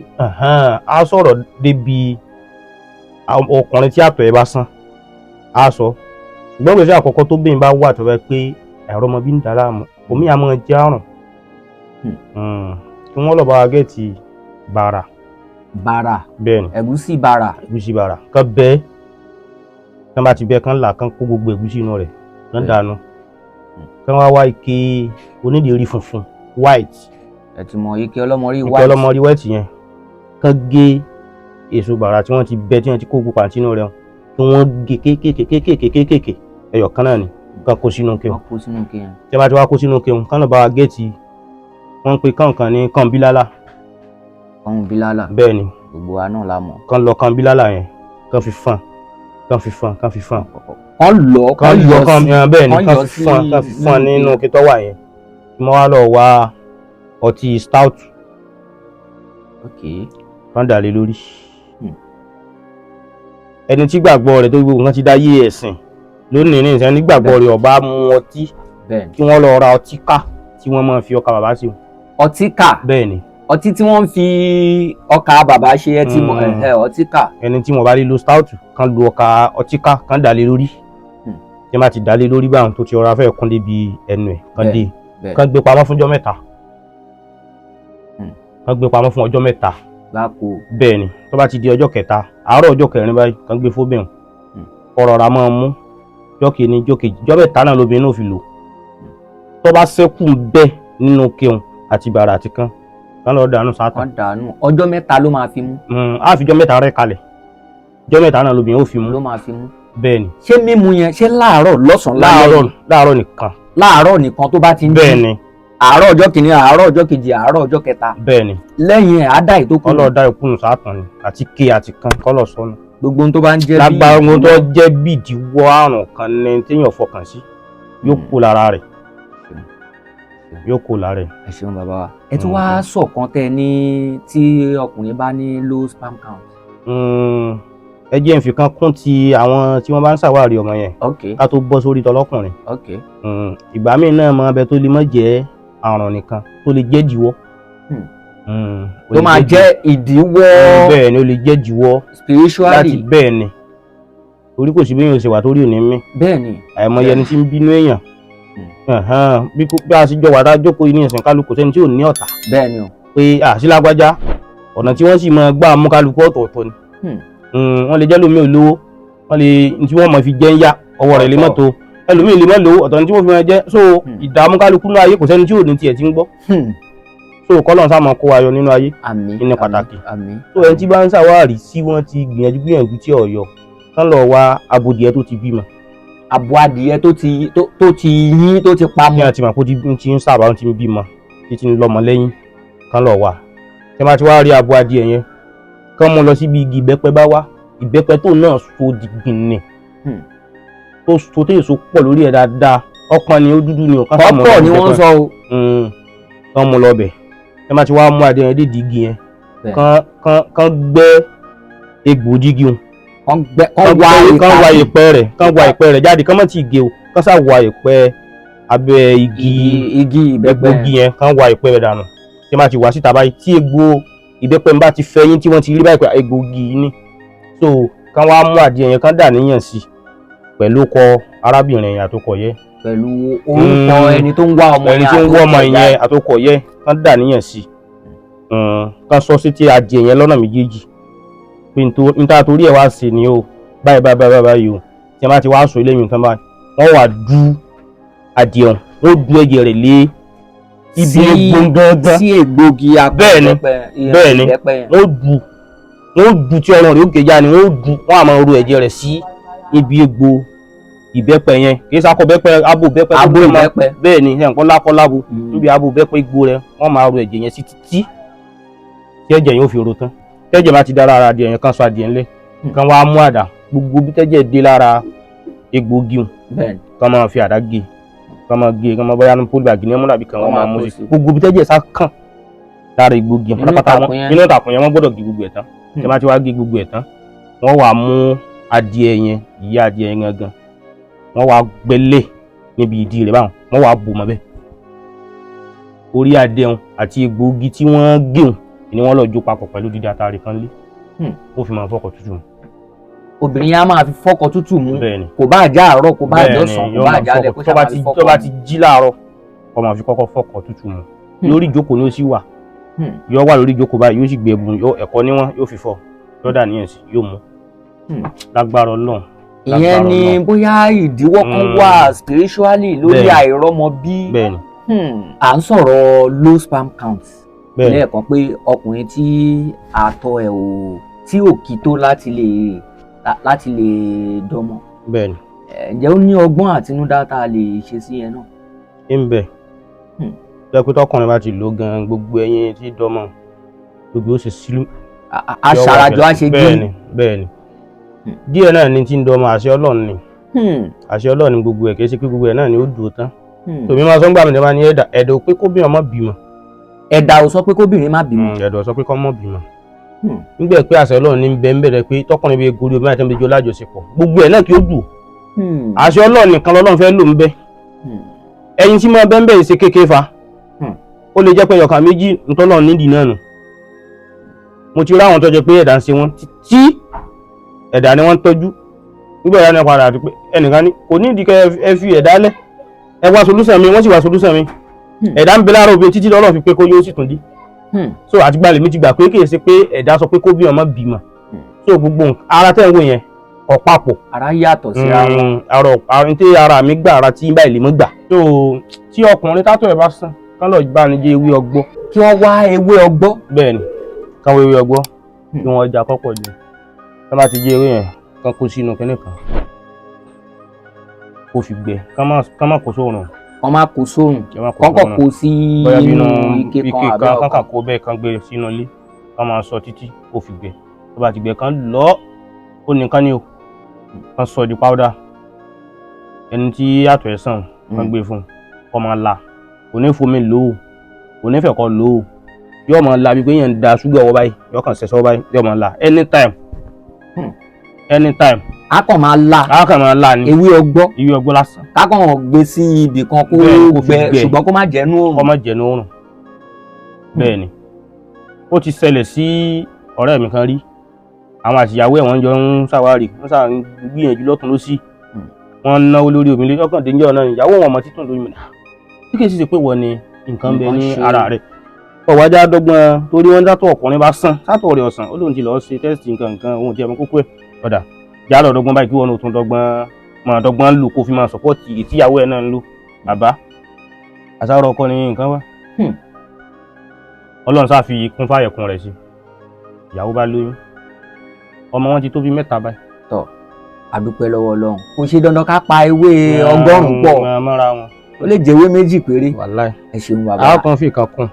Á sọ̀rọ̀ débi ọkùnrin tí àtọ̀ ẹ̀ bá sán á sọ. Ṣùgbọ́n gbèsè àkọ́kọ́ tó bẹ́ẹ̀ bá wà tó bá pé ẹ̀rọ ọmọ bí ń dà láàmú, omi àmọ́ jẹ́ àrùn. Kí wọ́n lọ bá wa get bàrà. Bàrà. Bẹ́ẹ̀ ni. Ẹ̀gúsí bàrà. Ẹ̀gúsí bàrà kán bẹ́ẹ̀, kán bá ti bẹ́ẹ̀, kán là, kán kó gbogbo ẹ̀gúsí inú rẹ̀, kán dànù, kán wá wá ike onídìrí funfun, white. Ẹ ti mọ ike ọlọ́mọrí. Ike White. ọlọ́mọrí white yẹn, kán gé èso bàrà tí wọ́n ti bẹ́, tí wọ́n ti kó gbogbo pàǹtí inú rẹ̀, kí wọ́n gé kéékèèké kéékèèké kéékèèké, ẹyọ kan náà ni, kán kó sínú ike. Wọ́n kó sínú ike yẹn. Tí wọ́n bá ti wá kó sínú ike, kán lọ bá wa get, wọ́n ń pe kànkan ní kànbílálà. Ọ̀hún bílálà. Bẹ́ẹ̀ ni. Gbogbo wa náà la mọ̀. Kán lọ kànbílálà yẹn, kán fi fọ́n, kán fi fọ́n, kán fi fọ́n. Kán lọ, kán kán yọ yọ kán sí. Bẹ́ẹ̀ ni. Kán Kán yọ fi sí fọ́n, kán fi fọ́n nínú ike. ike tó wà yẹn. Kí wọ́n wá lọ wá ọtí stout, kán dà lé lórí. Ẹni tí gbàgbọ́ rẹ̀ tó gbogbo nǹkan ti dá yé ẹ̀sìn lónìí ní ìsẹ́ni gbàgbọ́ rẹ̀ ọba mu ọtí, kí wọ́n lọ ra ọtí ká tí wọ́n máa fi ọkà bàbá sí. Ọtí kà. Bẹ́ẹ̀ ni. Ọtí tí wọ́n ń fi ọkà bàbá ṣe, ẹ ti mọ̀. Ọtí kà. Ẹni tí wọ́n bá lè lo stout, kán lo ọkà ọtí ká, kán dà lé lórí. Tí wọ́n bá ti dà lé lórí báwọn, tó ti ọ̀rá fẹ́ kún débi ẹnu ẹ̀, kán dé, kán gbé pamọ́ fún ọjọ́ 3. Kán gbé pamọ́ fún ọjọ́ 3 Gbáko. Bẹ́ẹ̀ ni. Tó bá ti di ọjọ́ kẹta, àárọ̀ ọjọ́ kẹrin báyìí, kán gbé fóbìnrin, kó rọra máa mú jọ́ kìíní, jọ́ kejì, jọ́ mẹ́ta náà lóbìnrin náà fi lò. Tó bá ṣẹ́kù bẹ́ẹ̀ nínú kéun àti bàrà àti kán, kán lọ́ọ́ dànù sátán. Wọ́n dànù. Ọjọ́ 3 ló máa fi mú. Á fi jọ́ 3 rẹ̀ kalẹ̀, jọ́ 3 náà lóbìnrin ó fi mú. Ló máa fi mú. Bẹ́ẹ̀ ni. Ṣé mímu yẹn, ṣé láàárọ̀, lọ́sàn-án, lálẹ́? Láàárọ̀, láàárọ̀ nìkan. Láàárọ̀ nìkan tó bá ti ń jí? Bẹ́ẹ̀ ni. Àárọ̀ ọjọ́ kìíní, àárọ̀ ọjọ́ kejì, àárọ̀ ọjọ́ kẹta? Bẹ́ẹ̀ ni. Lẹ́yìn ẹ̀, á dá ìtókù. Kọ́ lọ́ọ́ dá ìkùnù sátán ni, àti ké àti kán, kọ́ lọ́ọ́ sọnù. Gbogbo ohun tó bá ń jẹ́ bí Lágbára ohun tó jẹ́ bí ìdíwọ́ àrùn kan ní téèyàn fọkàn sí, yóò kú lára rẹ̀. Yóò kó lára ẹ̀. Ẹ ṣeun bàbá wa. Ẹ tún wá sọ̀kan tẹ ní tí ọkùnrin bá ní low sperm count. Ẹ jẹ́ n fi kan kún ti àwọn tí wọ́n bá ń ṣàwárí ọmọ yẹn ká tó bọ́ sórí tọlọ́kùnrin. Ìgbà míì náà máa bẹ tó lè má jẹ́ àrùn nìkan, tó lè jẹ́ ìdíwọ́. Ó Tó lè máa jẹ́ ìdíwọ́. Bẹ́ẹ̀ ni, ó lè jẹ́ ìdíwọ́ láti Spiritually. Bẹ́ẹ̀ ni, torí kò sí bí èèyàn ṣe wà torí ò ní mí. Bẹ́ẹ̀ ni. Àìmọye ẹni tí ń bínú èèyàn. Ẹ̀hẹ́n, bí a ṣe jọ wà tá a jókòó yìí ní ìsìn, kálukú sẹ́ni tí ò ní ọ̀tá Bẹ́ẹ̀ ni o. pé àṣìlágbájá, ọ̀nà tí wọ́n sì máa gbà mú kálukú ọ̀tọ̀ọ̀tọ̀ ni. Wọ́n lè jẹ́ lómi olówó, wọ́n lè ní tí wọ́n máa fi jẹ́ ń yá ọwọ́ rẹ̀ lè mọ́ tó ẹlòmíì, lè mọ́ lówó, ọ̀tọ̀ ní tí wọ́n fi máa jẹ́. So ìdààmú kálukú nínú ayé, kò sẹ́ni tí ò ní tiẹ̀ ti ń gbọ́. So kọ́lọ́n sá máa kó wa yọ nínú ayé. Àmín. Ní pàtàkì. Àmín. So ẹni tí bá ń ṣàwárí tí wọ́n ti gbìyànjú gbìyànjú tí ọ̀yọ́ kán lọ wá abodìẹ tó ti bímọ. Abo adìyẹ tó ti yín, tó ti Ní pamọ́. àti màkó ti ń sábà ti ń bímọ, tí ti ń lọ́mọ lẹ́yìn, kán lọ wá. Tí wọ́n bá ti wá rí abo adìẹ yẹn, kán mú lọ síbi igi ìbẹ́pẹ bá wá, ìbẹ́pẹ tó náà so dìgbìnì, tó so tó èso pọ̀ lórí ẹ̀ dáadáa, ọpọ́n ni, ó dúdú ni ò, kán sá mú lọ Ọ̀pọ̀ ni ìbẹ́pẹ. wọ́n ń sọ o. Kán mú lọ bẹ̀. Tí wọ́n bá ti wá mú adìẹ yẹn dédìí igi yẹn, kán gbẹ́ egbò dígí wọn, Kán gbẹ́, kán wá kán wá ìta ìpẹ́ rẹ̀, kán wá ìpẹ́ rẹ̀ jáde, kán má ti gé o, kán sá wá ìpẹ́ abẹ́ igi igi ìbẹ́pẹ. Egbògi yẹn, kán wá ìpẹ́ rẹ̀ dànù. Tí wọ́n bá ti wá síta báyìí, tí egbò ìbẹ́pẹ ń bá ti fẹ́yín, tí wọ́n ti rí báyìí pé egbògi yìí ni, so kán wá mú adìẹ yẹn, kán dà níyàn sí pẹ̀lú kọ arábìnrin yẹn àtọkọ yẹ. Pẹ̀lú orúkọ ẹni tó ń wá ọmọ ẹni tí ń wọ́ ọmọ yẹn àtọkọ yẹ, kán dà níyàn sí, kán sọ sí ti adìẹ yẹn lọ́nà méjèèjì pé n ta torí ẹ̀ wá sí ni o, báyìí báyìí báyìí báyìí o. Tí a bá ti wá sọ eléyìí tán báyìí, wọ́n wá du adìẹ ọ̀hún, wọ́n du ẹ̀jẹ̀ rẹ̀ lé ibi egbò gangan. Sí egbògi akọ Bẹ́ẹ̀ni, ìbẹ́pẹ. Bẹ́ẹ̀ni. Ìbẹ́pẹ yẹn. Wọ́n du tí ọrùn rẹ̀ ó gé já ni, wọ́n du, wọ́n á máa ru ẹ̀jẹ̀ rẹ̀ sí ibi egbò ìbẹ́pẹ yẹn. Kì í sakọ bẹ́pẹ, abo bẹ́pẹ tó Abo gbé mọ́. ìbẹ́pẹ. Bẹ́ẹ̀ ni, ẹ̀ ń kọ́ lákọ́ lábo níbi abo bẹ́pẹ igbó rẹ̀, wọ́n máa ru ẹ̀jẹ̀ yẹn sí títí tí ẹ̀jẹ̀ yẹn ó fi ro tán. Tẹ́jẹ̀ bá ti dá lára adìẹ yẹn, kán sọ adìẹ ńlẹ̀, kán wá mú àdá, gbogbo bí tẹ́jẹ̀ dé lára egbògi hùn, kán máa fi àdá gé, kán máa gé, kán máa bóyá ní polybag ní ẹmú nàbí kan, wọ́n máa mú sí gbogbo bí tẹ́jẹ̀ sá kàn lára egbògi hùn Inú pátápátá. ìtàkùn Wọn yẹn. Inú ìtàkùn yẹn, wọ́n gbọ́dọ̀ gé gbogbo ẹ̀ tán. Tẹ́ bá ti wá gé gbogbo ẹ̀ tán, wọ́n wá mú adìẹ yẹn, ìyá adìẹ yẹn gangan, wọ́n wá gbẹ́lẹ̀ níbi ìdí rẹ̀ báwọn, wọ́n wá bò mọ́ bẹ́ẹ̀. Orí adìẹ wọn àti egbògi tí wọ́n géun ni wọ́n lọ jó papọ̀ pẹ̀lú dídí atare kan lé, ó fi máa fọkọ̀ tútù mu. Obìnrin yẹn á máa fi fọ́kọ tútù mú. Bẹ́ẹ̀ ni. Kò bá jẹ́ àárọ̀, kò bá jẹ́ Bẹ́ẹ̀ ni, ọ̀sán, kò yóò bá máa jẹ́ alẹ́, fọkọ̀ kó tó ṣáà bá máa ti fi tó fọ́kọ bá mu. ti jí láàárọ̀, kó máa fi kọ́kọ́ fọkọ̀ tútù mu. Lórí ìjókòó ni ó sì wà, yóò wà lórí ìjókòó báyìí, yóò sì gbé ẹbùn ẹ̀kọ́ níwọ̀n, yóò fi fọ, yóò dà níyàn sí, yóò mú. Lágbára Ọlọ́run, Ìyẹn lágbára ni Ọlọ́run. bóyá ìdíwọ́ kan wà spiritually lórí àìrọ́mọbí. Bẹ́ẹ̀ ni. À ń sọ̀rọ̀ low sperm count Bẹ́ẹ̀ ni. lẹ́ẹ̀kan pé ọkùnrin tí àtọ̀ ẹ̀ ò tí ò kí tó láti lè dọ́mọ. Bẹ́ẹ̀ ni. Ǹjẹ́ ó ní ọgbọ́n àtinúdá tá a lè ṣe sí yẹn náà? Ń bẹ tó yẹ pé tọkùnrin bá ti lò gan, gbogbo ẹyin tí dọ́mọ gbogbo ó ṣe sílú. Aṣarajọ á ṣe Bẹ́ẹ̀ gí. ni, bẹ́ẹ̀ ni, díẹ̀ náà ni tí ń dọ́mọ. Àṣẹ Ọlọ́run ni, àṣẹ Ọlọ́run ni gbogbo ẹ̀. Kì í ṣe pé gbogbo ẹ̀ náà ni ó dùn tán. Tòmí máa sọ ń gbà mí ní ẹ̀dà ẹ̀dà ò pé kó bí ọmọ bímọ. Ẹ̀dà ò sọ pé kóbìnrin má bímọ. Ẹ̀dà ò sọ pé kọ́ mọ́ bímọ. Nígbà pé àṣẹ Ọlọ́run ní bẹ́ẹ̀ ń bẹ̀rẹ̀ pé tọkùnrin bí gorí omi àti ẹ̀mí jọ lájọṣepọ̀, gbogbo ẹ̀ náà kí ó dùn. Àṣẹ Ọlọ́run nìkan lọ́lọ́run fẹ́ lò ń bẹ́. Ẹyin tí máa bẹ́ẹ̀ bẹ́ẹ̀ ṣe kékeré fa, ó lè jẹ́ pé ẹyọkàn méjì ntọ́lọ́run nídìí náà nù. Mo ti rí àwọn tó jẹ́ pé ẹ̀dà ń ṣe wọ́n tí ẹ̀dà ni wọ́n ń tọ́jú. Nígbà ẹ̀dá ni padà àti pé ẹnìkan ní kò ní ìdí kẹ́ ẹ fi ẹ̀dá lẹ̀, ẹ wá solúsàn mi, wọ́n sì wá solúsàn mi. Ẹ̀dá ń bẹ lára obìnrin títí lọ́lọ́ fi pé kó yóò sì tún dí. So àtìgbà lèmi ti gbà pé kì í ṣe pé ẹ̀dá sọ pé kó bí ọmọ bímọ. So gbogbo ara tẹ́ ń wò yẹn ọ̀pápọ̀. Ara yàtọ̀ síra wọn. Ara tí ara mi gbà, ara tí báyìí lè mọ́ gbà. So tí ọkùnrin tátọ̀ ẹ̀ bá sàn, kán lọ bá ní jẹ́ ewé ọgbọ́. Kí wọ́n wá ewé ọgbọ́. Bẹ́ẹ̀ ni, kán wá ewé ọgbọ́ kí wọ́n já kọ́pọ̀ jù. Kán bá ti jẹ ewé yẹn, kán kó sínú kinní kan kó fi gbẹ, kán má kó sóòrùn. Kán má kó sóòrùn. Kán má kó Kán kàn sóòrùn. Kó sí Bóyá bínú inú ike ike kan àbí kan, kán kà ọkàn. Kó bẹ́ẹ̀, kán gbé sínú ilé, kán máa sọ títí kó fi gbẹ. Tó bá ti gbẹ, kán lọ ó nìkan ni o, kán sọ di powder. Ẹni tí àtọ̀ ẹ̀ sàn, kán gbé fún un kó máa la, Kò ní fomi lò ó, kò ní fẹ̀kọ́ lò ó, yóò máa la bíi pé yẹn ń da ṣúgà ọwọ́ báyìí, yóò kàn ṣẹ̀ṣọ́ báyìí, yóò máa la anytime. Anytime. A kàn máa la. A kàn máa la ni. Ewé ọgbọ́. Ewé ọgbọ́ lásán. Ká kàn gbé sí ibì kan kó Bẹ́ẹ̀ ni, kó fi gbẹ, gbẹ. ṣùgbọ́n kó má jẹ́ nú òòrùn. Kó má jẹ́ nú òòrùn. Bẹ́ẹ̀ ni, ó ti ṣẹlẹ̀ sí ọ̀rẹ́ mi kan rí. Àwọn àtìyàwó ẹ̀, wọ́n jọ ń ṣàwárí, wọ́n ṣà ń gbìyànjú lọ́tún lọ́sì, wọ́n ń náwó lórí omi ọkàn dénjọ́ náà. Ìyàwó wọn ọmọ títún lórí mi tí kì í sì ṣe pé wọ́n ni nǹkan bẹ ní Nǹkan ṣe. ara rẹ̀. Ọ̀wájà dọ́gbọ́n torí wọ́n dátọ̀ ọkùnrin bá sàn sátọ̀ rẹ̀ ọ̀sán, ó lóun ti lọ́ọ́ ṣe test nǹkan nǹkan, òun ti ẹ̀ mọ́ kókó ẹ̀. Ọ̀dà jálọ̀ dọ́gbọ́n báyìí kí wọ́n tún dọ́gbọ́n máa dọ́gbọ́n lò kó fi máa support ìtìyàwó ẹ̀ náà ń lò. Bàbá àṣàrò ọkọ ni nǹkan wá. Ọlọ́run sá fi kún fáyẹ̀kún rẹ̀ sí, ìyàwó bá lóyún, ọmọ wọn ti tó bí 3 báyìí. Tọ́, àdúpẹ́ lọ́wọ́ Ọlọ́run. Kò ṣe dandan ká pa ewé 100 pọ̀. Mọ́ra wọn. Ó lè jẹ́ ewé 2 péré. Wàláì. Ẹ ṣeun, bàbá. A kan fi kan kún.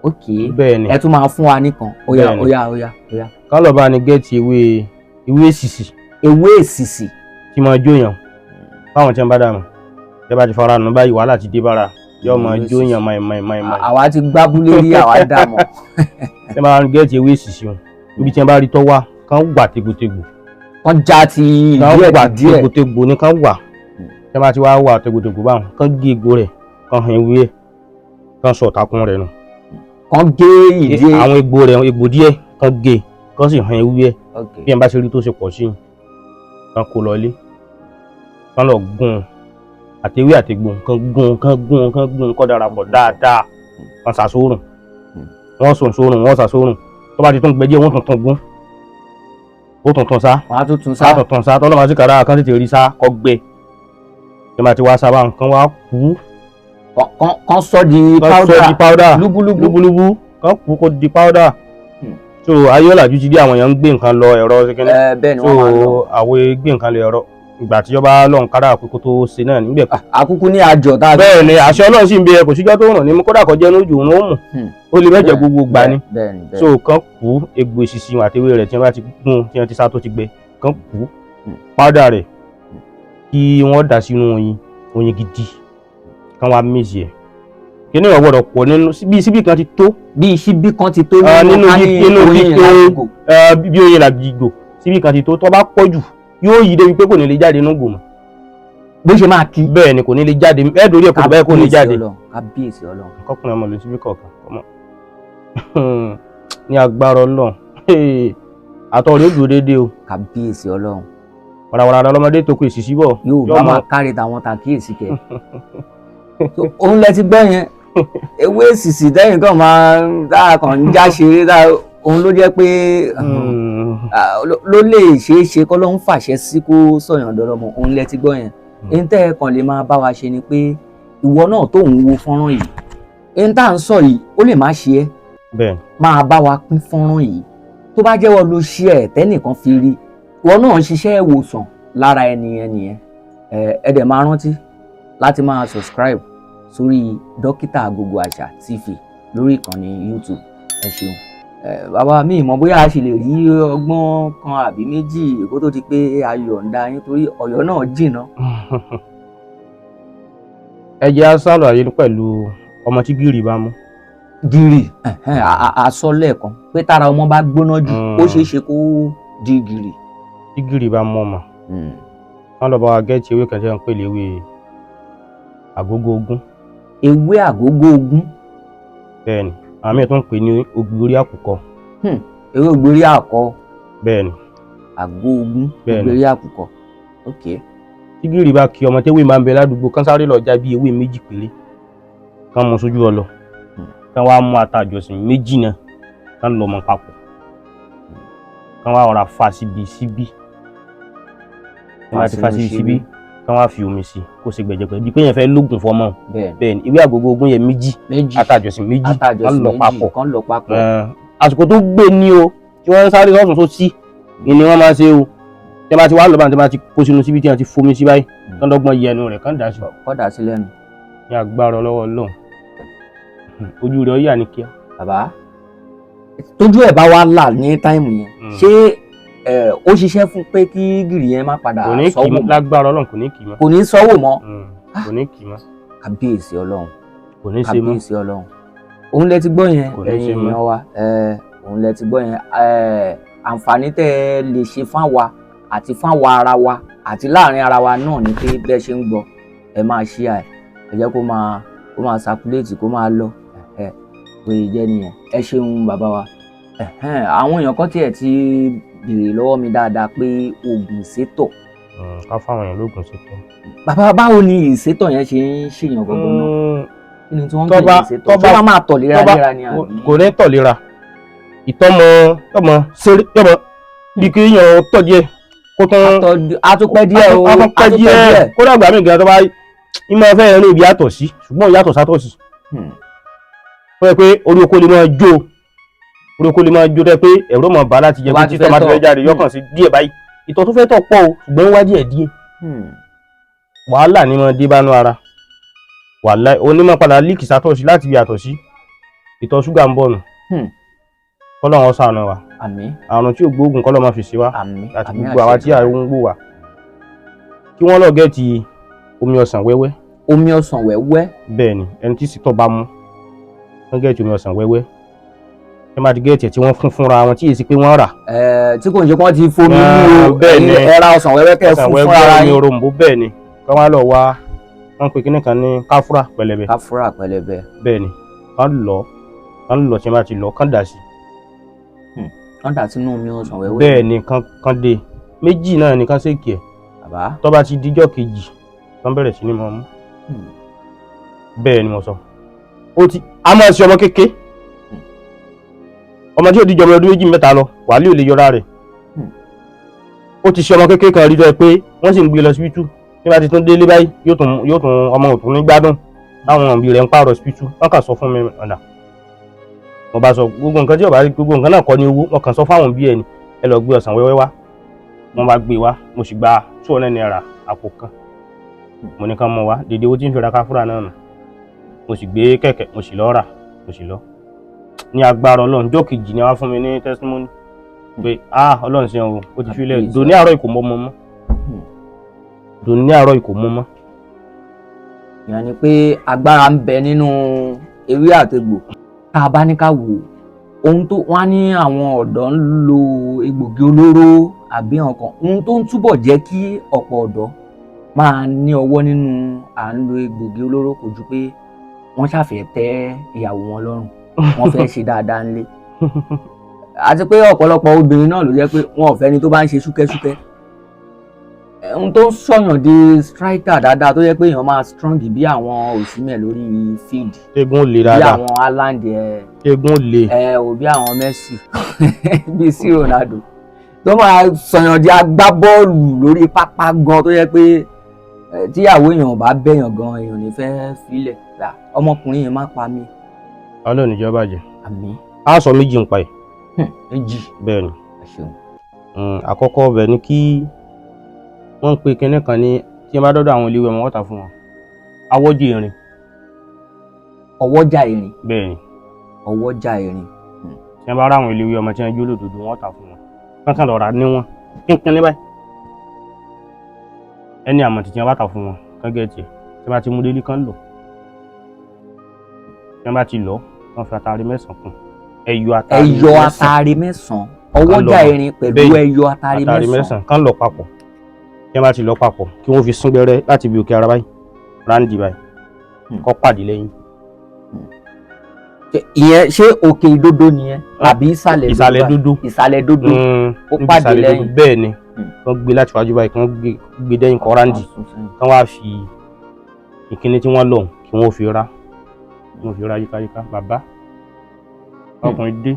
Ok. Bẹ́ẹ̀ ni. Ẹ tún máa fún wa nìkan. Ó yá. Bẹ́ẹ̀ ni. Ó yá, ó yá, ó yá. Ká lọ bá ní get ewé èsìsì. Ewé èsìsì. Tí máa jóyàn fáwọn tí wọn bá dààmú, tẹ bá ti fara nù báyìí, wàhálà ti dé bára, yóò máa Ewé jóyàn máì máì máì máì. Àwa ti gbábúlé rí, àwa dà mọ́. Tẹ bá get ewé èsìsì wọn, níbi tí wọn bá rí tọ́ wá, kán wà tegbòtegbò. Kán já ti Kán díẹ̀ wà díẹ̀. tegbòtegbò ni kán wà. Tẹ bá ti wá wà tegbòtegbò báwọn, kán gé egbò rẹ̀, kán hàn ewé ẹ̀, kán sọ ọ̀tàkùn rẹ̀ nù. Kán gé ìdí. Àwọn egbò rẹ̀, egbò díẹ̀, kán gé, kán sì hàn ewé ẹ̀. Bí wọn bá ṣe rí tó ṣe pọ̀ sí i, kán kó lọ ilé, kán lọ gún un, àtewé àtegbò, kán gún, kán gún, kán gún kó darapọ̀ dáadáa, kán sàsórùn. Wọ́n sùn sórùn, wọ́n sàsórùn. Tó bá ti tún gbẹjẹ, wọ́n tuntun gún, ó tuntun sá. Wọ́n á tún tún sá sá. Tuntun sá tọ́lọ́ máa sì kàrá, kán tètè rí sá kọ́ gbẹ. Tí wọ́n bá ti wá sábà, kán wá kú. Kán sọ di Kán sọ di powder. Powder. Lúbúlúbú. Lúbúlúbú, kán kú kó di powder. So ayé ọ̀làjú ti dé, àwọn èèyàn ń gbé nǹkan lọ ẹ̀rọ ṣe kíní. Ẹ bẹ́ẹ̀ ni, So wọ́n máa ń lọ. àwọn gbé nǹkan lọ ẹ̀rọ ìgbà tí ọba lọ́n kára pé kó tó ṣe náà nígbẹ̀. Àkúkú ní àjọ tá a. Bẹ́ẹ̀ ni, àṣẹ Ọlọ́run sì ń bẹ, kò síjọ́ tó ràn ní mú, kódà kọjá lójú òun ó mú, ó lè mẹ́jọ gbogbo gbà ni. Bẹ́ẹ̀ ni, bẹ́ẹ̀. So kán kú egbò ìṣìṣì àti ewé rẹ̀, tí wọ́n bá ti gún, tí wọ́n ti sá tó ti gbẹ, kán kú powder rẹ̀, kí wọ́n dà sínú oyin, oyin gidi, kán wá mix ẹ̀. Kíní ò gbọ́dọ̀ pọ̀ nínú, bí síbí kan ti tó. Bí síbí kan ti tó Ah, nínú nínú ká ní nínú oyin lásìkò. Bí oyin làgìgbò, síbí kan ti tó. Tó bá pọ̀ jù, yóò yí débi pé kò ní lè jáde nínú gbòmọ̀. Bó ṣe máa kí. Bẹ́ẹ̀ ni, kò ní lè jáde, ẹ dórí ẹ̀ kò bẹ́ẹ̀, kò ní jáde. Kábíyèsí Ọlọ́run, kábíyèsí Ọlọ́run. Kọkùnrin ọmọ lè síbí kọ̀ọ̀kan ọmọ ní agbára Ọlọ́run, àtọ̀ rẹ̀ ó dúró déédéé o. Kábíyèsí Ọlọ́run. Wàràwàrà lọmọdé tó kù èsì síbọ̀. Yóò bá máa kárí tàwọn tàkíyèsí kẹ. So, òun lẹ ti gbọ́ yẹn, ewé èsìsì tẹ́yìn kan máa ń dáa kàn ń já ṣeré dáa, òun ló jẹ́ pé ah, ló lè ṣeé ṣe kọ́ ló ń fàṣẹ sí kó sọ̀yàn dọ́lọ́mọ. Òun lẹ ti gbọ́ yẹn. Èyí tẹ́ ẹ kàn lè máa bá wa ṣe ni pé ìwọ náà tó ń wo fọ́nrán yìí, èyí tá à ń sọ yìí, ó lè má ṣe é. Máa bá wa pín fọ́nrán yìí. Tó bá jẹ́wọ́ ló ṣe ẹ̀ tẹ́nìkan fi rí, ìwọ náà ń ṣiṣẹ́ ìwòsàn lára ẹni yẹn nìyẹn. Ẹ dẹ̀ máa rántí láti máa subscribe sórí Dókítà Gbogbo Àṣà TV lórí ìkànnì YouTube. Ẹ ṣeun. Ẹ bàbá mi, ìmọ̀ bóyá a ṣì lè rí ọgbọ́n kan àbí méjì kó tó di pé a yọ̀ǹda yín, torí Ọ̀yọ́ náà jìnnà. Ẹ jẹ́ á ṣàlàyé pẹ̀lú ọmọ tí gìrì bá mú. Gìrì, ẹ̀hẹ́n, a sọ lẹ́ẹ̀kan pé tára ọmọ bá gbóná jù, ó ṣeé ṣe kó di gìrì. Tí gìrì bá mú ọmọ, wọ́n lọ bá wa get ewé kan tí wọ́n ń pè léwé àgógó ogún. Ewé àgógó ogún. Bẹ́ẹ̀ ni, àwọn míì tún ń pè ní ògbórí àkùkọ. Ewé ògbórí àkọ. Bẹ́ẹ̀ ni. Àgó ogún. Bẹ́ẹ̀ ni. Ògbórí àkùkọ, ok. Tí gìrì bá kí ọmọ, tẹ́wé máa ń bẹ ládùúgbò, kán sáré lọ já bí ewé 2 péré, kán mú sójú ọlọ, kán wá mú ata àjọsìn 2 náà, kán lọ mọ papọ̀, kán wá ọ̀rá fa síbi síbí, kán wá ti fa síbi síbí, kán wá fi omi sí kó ṣe gbẹ̀jẹ̀gbẹ̀ bí pé yẹn fẹ́ lóògùn fọmọ. Bẹ́ẹ̀. Bẹ́ẹ̀ ni, ewé àgógó ogún yẹn 2, 2, ata àjọsìn 2, ata kán àjọsìn lọ 2, papọ̀. Kán lọ papọ̀. Àsìkò tó gbé ní o tí wọ́n ń sáré sọ́sùn sósì ni wọ́n máa ń ṣe o. Tí wọ́n bá ti wá lọ́ba, tí wọ́n bá ti kó sínú síbi tí wọ́n ti fomi sí báyìí, kán dọ́gbọ́n yẹnu rẹ̀, kán dà sí. Kọ́ dà sí lẹ́nu. Ní agbára ọlọ́wọ́ Ọlọ́run, ojú rẹ̀ ó yà ní kíá. Bàbá, tójú ẹ̀ bá wá là ní time yẹn, ṣé ó ṣiṣẹ́ fún pé kí gìrì yẹn má padà Kò ní kì í sọ́wọ́ mọ́ mọ́? Lágbára Ọlọ́run, kò ní kì í mọ́. Kò ní sọ́wọ́ mọ́. Kò ní kì í mọ́. Kábíyèsí Ọlọ́run. Kò ní ṣe mọ́. Kàbíyèsí Ọlọ́run. Òun lẹ ti gbọ́ yẹn. Kò ní ṣe Ẹ̀yin mọ́. èèyàn wa, òun lẹ ti gbọ́ yẹn. Àǹfààní tẹ́ ẹ lè ṣe fáwa àti fáwa ara wa àti láàrin ara wa náà ni pé bẹ́ẹ̀ ṣe ń gbọ́, ẹ máa share ẹ, ẹ jẹ́ kó máa circulate, kó máa lọ. Bóyá jẹ́ nìyẹn. Ẹ ṣeun, bàbá wa. Àwọn èèyàn kan tiẹ̀ ti béèrè lọ́wọ́ mi dáadáa pé oògùn ìsétọ̀. Ká fáwọn èèyàn lóògùn ìsétọ̀. Bàbá, báwo ni ìsétọ̀ yẹn ṣe ń ṣèyàn gangan náà? Kí ni tí wọ́n ń pè ní ìsétọ̀? Tọ́ Ṣé bá wọ́n máa tọ̀ léraléra ni àbí? Kò ní tọ̀ léra. Ìtọ́mọ tọmọ ṣeré yọmọ bí kí èèyàn tọ̀ díẹ̀ kó tún A tún pẹ́ díẹ̀ o. A tún pẹ́ díẹ̀. Kódà gbà mí gan, tó bá ìmọ̀ fẹ́ rìn ibi yàtọ̀ sí, ṣùgbọ́n yàtọ̀ sátọ̀ sí. Ó yẹ pé orí oko lè máa jó, orí oko lè máa jó tẹ́ pé ẹ̀rọ mọ̀ bá láti jẹ Tó bá pé ti títọ́ fẹ́ máa ti fẹ́ tọ̀. jáde, yọkàn sí díẹ̀ báyìí. Ìtọ̀ tó fẹ́ tọ̀ pọ̀ o, ṣùgbọ́n ń wá díẹ̀ díẹ̀. Wàhálà ni máa dé bánú ara, wàhálà onímọ̀ padà leak sátọ̀ sí láti ibi àtọ̀ sí. Ìtọ̀ ṣúgà ń bọ̀ nù. Kọ́lọ́run ṣàánú wa. Àmín. Àrùn tí ò gbóògùn, kọ́lọ́run má fi ṣe wá. Àmín. Àti Àmín. gbogbo àwa tí Àṣẹ. àwọn ń gbò wá, kí wọ́n lọ get omi ọsàn wẹ́wẹ́. Omi ọsàn wẹ́wẹ́. Bẹ́ẹ̀ ni, ẹni tí ìsétọ̀ bá mú, wọ́n get omi ọsàn wẹ́wẹ́. Ẹ má ti get ẹ̀ tí wọ́n fún fúnra wọn, tí èsì pé wọ́n rà. Tí kò ń ṣe pé wọ́n ti fomi Ah, mú o. bẹ́ẹ̀ ni. Ẹ ra ọsàn wẹ́wẹ́ kẹ́ ẹ Ọsàn fún wẹ́wẹ́, fúnra omi yín. òrombó, bẹ́ẹ̀ ni. Kí wọ́n lọ wá, wọ́n pe kíní kan ní káfúrà pẹlẹbẹ. Káfúrà pẹlẹbẹ. Bẹ́ẹ̀ ni, wọ́n lọ, wọ́n lọ, tí wọ́n bá ti lọ, kán dà sí. Wọ́n dà sínú omi ọsàn wẹ́wẹ́. Bẹ́ẹ̀ ni, kán dé méjì náà ni, kán ṣèkì ẹ̀. Bàbá. Tó bá ti díjọ́ kejì, kán bẹ̀rẹ̀ sí ní máa mú. Bẹ́ẹ̀ ni mo sọ. Ó ti a máa ṣe ọmọ kéke, ọmọ tí ò díjọ ọmọ ọdún 2, 3 lọ, wàhálì ò lè yọra rẹ̀. Ó ti ṣe ọmọ kékeré kan rí tó yẹ pé wọ́n sì ń gbé lọ síbítù. Nígbà tí tún délé báyìí, yóò tún ọmọ òtún ní gbádùn, táwọn òbí rẹ̀ ń pààrọ̀ síbítù. Wọ́n kàn sọ fún mi ọ̀nà mo bá sọ gbogbo nǹkan tí ò bá rí, gbogbo nǹkan náà kọ́ ní owó. Wọ́n kàn sọ fáwọn òbí ẹ̀ ni, ẹ lọ gbé ọsàn wẹ́wẹ́ wá. Wọ́n bá gbé wá, mo sì gba ₦200 àpò kan. Mo ní kán mọ wá dédé owó tí ń fi ra káfúrà náà nù. Mo sì gbé kẹ̀kẹ́, mo sì lọ rà, mo sì lọ. Ní agbára Ọlọ́run, jọ́ kejì ni wọ́n fún mi ní testimony pé, ah, Ọlọ́run ṣeun o, ó ti fi lẹ̀. Àbíyèsí. Dòní àárọ̀ ìkò mọ́ mọ́ mọ́, dòní àárọ̀ ìkò mọ́ mọ́. Ìyẹn ni pé agbára ń bẹ nínú ewé àtegbò. Tá a bá ní ká wò ó, ohun tó wọ́n á ní àwọn ọ̀dọ́ ń lo egbògi olóró àbí nǹkan, ohun tó ń túbọ̀ jẹ́ kí ọ̀pọ̀ ọ̀dọ́ máa ní ọwọ́ nínú à ń lo egbògi olóró kò ju pé wọ́n ṣàfẹ́ tẹ́ ìyàwó wọn lọ́rùn, wọ́n fẹ́ ṣe dáadáa ńlé, àti pé ọ̀pọ̀lọpọ̀ obìnrin náà ló jẹ́ pé wọn ò fẹ́ ni tó bá ń ṣe ṣúkẹ́ṣúkẹ́. Ohun tó ń sọ̀yàn di striker dáadáa, tó jẹ́ pé èèyàn máa strong bí àwọn Osimhen lórí field, Eégún le bí dáadáa. àwọn Haaland ẹ. Eégún le. Ẹ ò bí àwọn Messi, bí sí Ronaldo, tó máa sọ̀yàn di agbábọ́ọ̀lù lórí pápá gan, tó jẹ́ pé tíyàwó èèyàn ò bá bẹ̀yàn gan, èèyàn ò ní fẹ́ filẹ̀ gbà, ọmọkùnrin yẹn má pa mí. Ọlọ́run ìjọba jẹ. Àmín. Á sọ méjì ń pa ẹ̀. Méjì. Bẹ́ẹ̀ ni. Ẹ ṣeun. Àkọ́kọ́ ọbẹ̀ ni kí wọ́n ń pe kinní kan ní, tí wọ́n bá dọ́dọ̀ àwọn ilé ìwé wọn, wọ́n tà fún wọn, awọ́jú irin. Ọwọ́jà irin. Bẹ́ẹ̀ ni. Ọwọ́jà irin. Tí wọ́n bá rá àwọn ilé ìwé ọmọ tí wọ́n jó lòdòdó, wọ́n tà fún wọn, kankan lọ́ra ní wọn kínkín ní báyìí. Ẹni àmọ̀ tí wọ́n bá tà fún wọn, kán get ẹ̀. Tí wọ́n bá ti mú délé, kán lọ. Tí wọ́n bá ti lọ, kán fi atare 9 kún, ẹyọ atare Ẹyọ 9. Atare 9, ọwọ́jà lọ. irin pẹ̀lú Bẹ́ẹ̀. ẹyọ atare Atare 9. 9, kán lọ papọ̀. Tí wọ́n bá ti lọ papọ̀, kí wọ́n fi sún gbẹ́rẹ́ láti ibi òkè ara báyìí, round báyìí, kó pàdé lẹ́yìn. Ìyẹn ṣé òkè ìdodo nìyẹn àbí ìsàlẹ̀ dodo Ìsàlẹ̀ báyìí? dodo. Ìsàlẹ̀ dodo. Ó Níbi pàdé ìsàlẹ̀ dodo. lẹ́yìn. Bẹ́ẹ̀ ni. Kán gbé láti wájú báyìí, kán gbé dẹ́yìn, kó round, kán wá fi ìkíní tí wọ́n lọ, kí wọ́n fi ra, kí wọ́n fi ra yíkáyíká. Bàbá, ọkùnrin dé.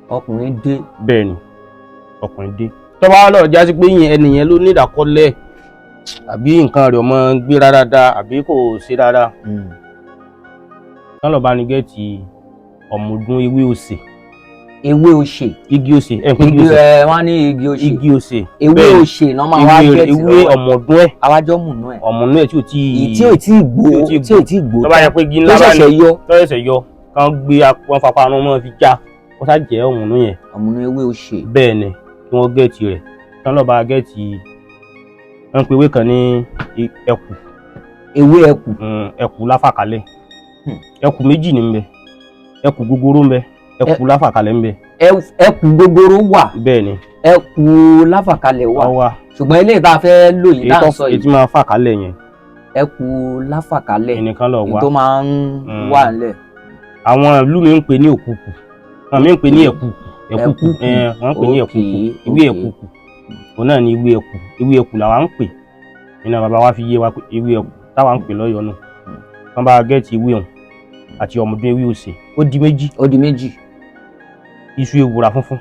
Ọkùnrin dé. Bẹ́ẹ̀ ni, ọkùnrin dé. Tó bá lọ jásí pé yẹn ẹnìyẹn ló ní ìdákọ́lẹ̀, àbí nǹkan rẹ̀ ọmọ gbéra dáadáa, àbí kò ṣe dáadáa, kán lọ bá ní get ọ̀mùdún ewé òsè. Ewé osè. Igi òsè ẹ̀ pé igi Igi òsè. Ẹ wọ́n ní igi osè. Igi òsè. Ewé Bẹ́ẹ̀ ni. osè náà máa wá Ewé get ewé lọ́wọ́. ọ̀mọ̀dún ẹ̀. Awájọ́ mùnú ẹ̀. Ọ̀mùnú ẹ̀ tí ò tí Èyí tí ò tí ì gbó. Tí ò tíì Tí ò tí ì gbó tó bá yẹ pé igi tó ńlá bá ní ṣẹ̀ṣẹ̀ yọ. tó ṣẹ̀ṣẹ̀ yọ, kán gbé wọn fapá arún mọ́ fi já, kó sá jẹ́ ọ̀mùnú yẹn. Ọ̀mùnú ewé osè. Bẹ́ẹ̀ ni, kí wọ́n get rẹ̀. Kán lọ́ọ́ bá get, wọ́n pe ewé kan ní ẹkù. Ewé ẹkù. Ẹkù láfàkálẹ̀. Ẹkù méjì ní ń bẹ, ẹkù gogoro ń bẹ, ẹkù láfàkalẹ̀ ń bẹ. Ẹkù gogoro wà? Bẹ́ẹ̀ ni. Ẹkù láfàkalẹ̀ wà? Ó wà. Ṣùgbọ́n eléyìí tá a fẹ́ lò yìí, èyí tá à tó ń sọ èyí yìí, tí máa fà kálẹ̀ yẹn, ẹkù láfàkalẹ̀ ẹnìkan lọ èyí wá tó máa ń wà nílẹ̀. Àwọn ìlú mi ń pè ní òkùkù, àwọn mi ń pè ní ẹ̀kùkù, ẹ̀kùkù. Ẹ̀kùkù. Wọ́n ń pè ní ẹ̀kùkù. Ewé ẹ̀kùkù, òun náà ni ewé ẹ̀kù. Ewé ẹ̀kù làwa ń pè nínú bàbá wa fi yé wa pé ewé ẹ̀kù táwa ń pè lọ́yọ̀ọ́ nù. Wọ́n bá gẹ́ẹ̀tì ewé ọ̀hún àti ọmọdún ewé òsè, ó di méjì. Ó di méjì. Iṣu ewùrà funfun.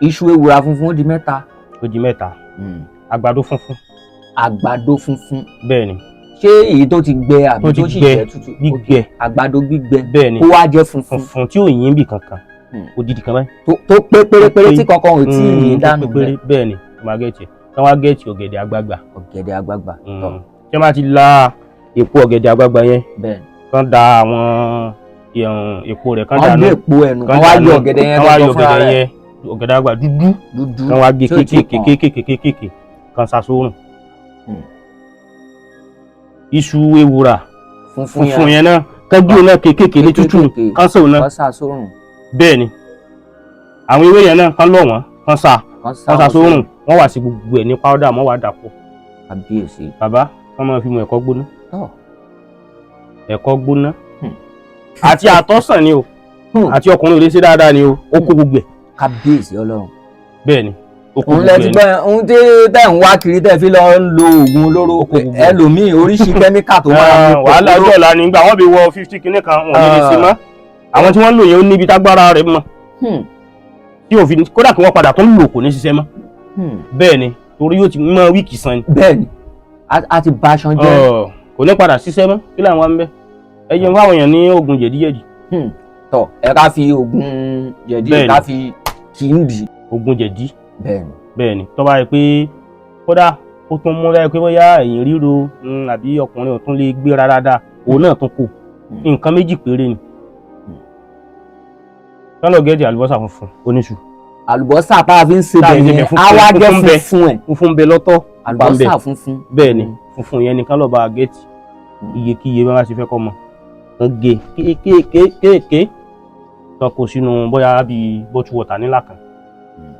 Iṣu ewùrà funfun, ó di mẹ́ta. Ó di mẹ́ta. Àgbàdo funfun. Àgbàdo funfun. Bẹ́ẹ̀ ni. Ṣé èyí tó ti gbẹ àbí Tó ti tó sì gbẹ, jẹ́ tútù? gbígbẹ. Ok, àgbàdo gbígbẹ Bẹ́ẹ̀ ni. kó wá jẹ́ funfun. Funfun tí ò yín bì kankan. Odidi kan báyìí. Tó pé pérépéré Tó pé. tí kankan ò tí ì yín Tó dànù pé péré. bẹ́ẹ̀. Bẹ́ẹ̀ ni, wọ́n máa gẹ́ẹ̀tì ẹ̀, kí wọ́n wá gẹ́ẹ̀tì ọ̀gẹ̀dẹ̀ àgbagbà. Ọ̀gẹ̀dẹ̀ àgbagbà, tọ́. Tí wọ́n bá ti la èpo ọ̀gẹ̀dẹ̀ àgbagbà yẹn, Bẹ́ẹ̀. kán da àwọn èpo rẹ̀, kán Wọ́n dànù. gbé èpo ẹnu kán wá yọ ọ̀gẹ̀dẹ̀ yẹn kán wá yọ gangan fúnra ọ̀gẹ̀dẹ̀ rẹ̀. yẹn, ọ̀gẹ̀dẹ̀ àgbagbà dúdú. Dúdú Kán wá gé tí ò tí ì pọ́n. kéékèèké kéékèèké, kán sa sóòrùn. Iṣu ewùrà funfun funfun yẹn yẹn náà, kán gé òun náà kéékèèké ní tútù, Kéékèèké. kán sóun náà. Kán sá sórùn. Bẹ́ẹ̀ ni, àwọn ewé yẹn náà, kán lọ̀ wọ́n, kán sa Kán sá kán sa wọn. sóòrùn. Wọ́n wá sí gbogbo ẹ̀ ní powder, wọ́n wá dàpọ̀. Kábíyèsí. Bàbá, wọ́n máa fi mu ẹ̀kọ́ gbóná. Tọ́. Ẹ̀kọ́ gbóná àti àtọ́sàn ni o, àti ọkùnrin ò lè ṣe dáadáa ni o, ó kó gbogbo ẹ̀. Kábíyèsí Ọlọ́run. Bẹ́ẹ̀ ni, ó kó Òun gbogbo lẹ ti ẹ̀ gbọ́ yẹn, ohun tí tẹ́ ń wá kiri tẹ́ fi lọ ń lo oògùn olóró. Ó kó gbogbo ẹ̀. Ẹlòmíì, oríṣi kẹ́míkà tó máa mú. Wàhálà ọjọ́ ọ̀la nígbà wọ́n bí wọ 50 kìíní kan, wọn ò ní lè ṣe mọ́. Àwọn tí wọ́n ń lò yẹn, ó níbi tágbára rẹ̀ mọ́ tí òfin kódà kí wọ́n padà tó ń lò kò ní ṣiṣẹ́ mọ́. Bẹ́ẹ̀ ni, torí yóò ti mọ weak san ni. Bẹ́ẹ̀ ni, a ti ba aṣan jẹ́. Ọ̀, kò ní padà ṣiṣẹ́ mọ́. Kí làwọn ń bẹ́ ẹ jẹun fáwọn èèyàn ní oògùn jẹ̀díjẹ̀dí. Tọ́, ẹ ká fi oògùn jẹ̀dí Bẹ́ẹ̀ ni. ká fi kì í dì. Oògùn jẹ̀dí. Bẹ́ẹ̀ ni. Bẹ́ẹ̀ ni, tó bá yẹ pé kódà ó tún mú láyé pé bóyá ẹ̀yìn ríro àbí ọkùnrin ò tún lè gbéra dáadáa, òun náà tún kù. Nǹkan méjì péré ni. Kálọ̀ gẹ́ẹ̀dì àlùbọ́sà funfun oníṣu. Àlùbọ́sà tá a fi ń ṣe Tá a fi ń bẹ̀ ṣe yẹn bẹ̀ á wá funfun, jẹ́ funfun bẹ̀. funfun ẹ̀. Funfun bẹ lọ́tọ̀, pupa ń bẹ. Àlùbọ́sà funfun. Bẹ́ẹ̀ ni, funfun yẹn ni kálọ̀ bá gẹ́ẹ̀tì. Iyekíye bá wá ṣe fẹ́ kọ́ mọ, kán gé kéékèèké, kán kó sínú bóyá bíi bottle water nílà kan,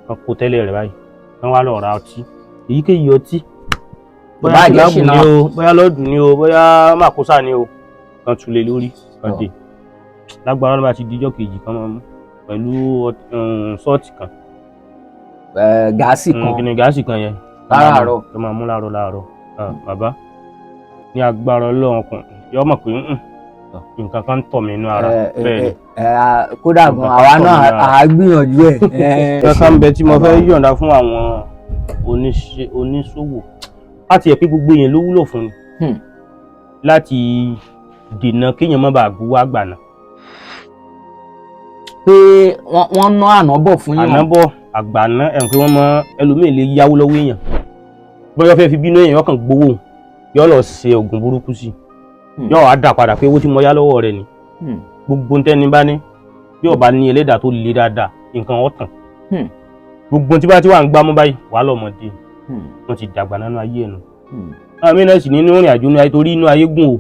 kán kó tẹ́lẹ̀ rẹ̀ báyìí, kán wá lọ ra ọtí, èyíkéyìí ọtí, bóyá Bá jẹ́ kìláàbù ni ṣìnà. o, bóyá lọ́ọ̀dù ni o, bóyá màkúsà ni o, kán tulẹ̀ lórí, kán dé lágbára ló bá ti dijọ́ kejì, kán máa mú pẹ̀lú sọ́ọ̀tì kan. Gáàsì kan. Kìnìún gáàsì kan yẹn. Láràárọ̀. Kán máa mú láàárọ̀ láàárọ̀. Ah, bàbá, ní agbára Ọlọ́run kan yọ mọ̀ pé nǹkan kan ń tọ̀ mí inú ara. Bẹ́ẹ̀ ni. Kódà gan Nǹkan àwa kan tọ̀ náà mí lára. à á gbìyànjú ẹ̀. Nǹkan kan bẹ tí mo fẹ́ yọ̀ǹda fún àwọn oníṣòwò láti ẹ̀ pé gbogbo èèyàn ló wúlò fún ni láti dènà kéèyàn má bàa gbowó àgbàna. Pé wọ́n ná àná bọ̀ fún yàn. Ànábọ̀ àgbàna ẹ̀ ń pé wọ́n mọ ẹlòmíì lè yáwó lọ́wọ́ èèyàn, bóyá ó fẹ́ fi bínú èèyàn, yọkàn gbowó òun, yọ lọ ṣe oògùn burúkú sí i, yọ wá dà padà pé owó tí mo yá lọ́wọ́ rẹ̀ ni. Gbogbo ntẹ́ni bá ní, bí ó bá ní ẹlẹ́dàá tó le dáadáa, nǹkan ọ̀tàn. Gbogbo tí bá ti wà ń gbámú báyìí, wàá lọ́mọdé wọ́n ti dàgbà nánú ayé ẹ̀ nù. Àwọn mí náà sì nínú ìrìn àjò inú ayé, torí inú ayé gùn o.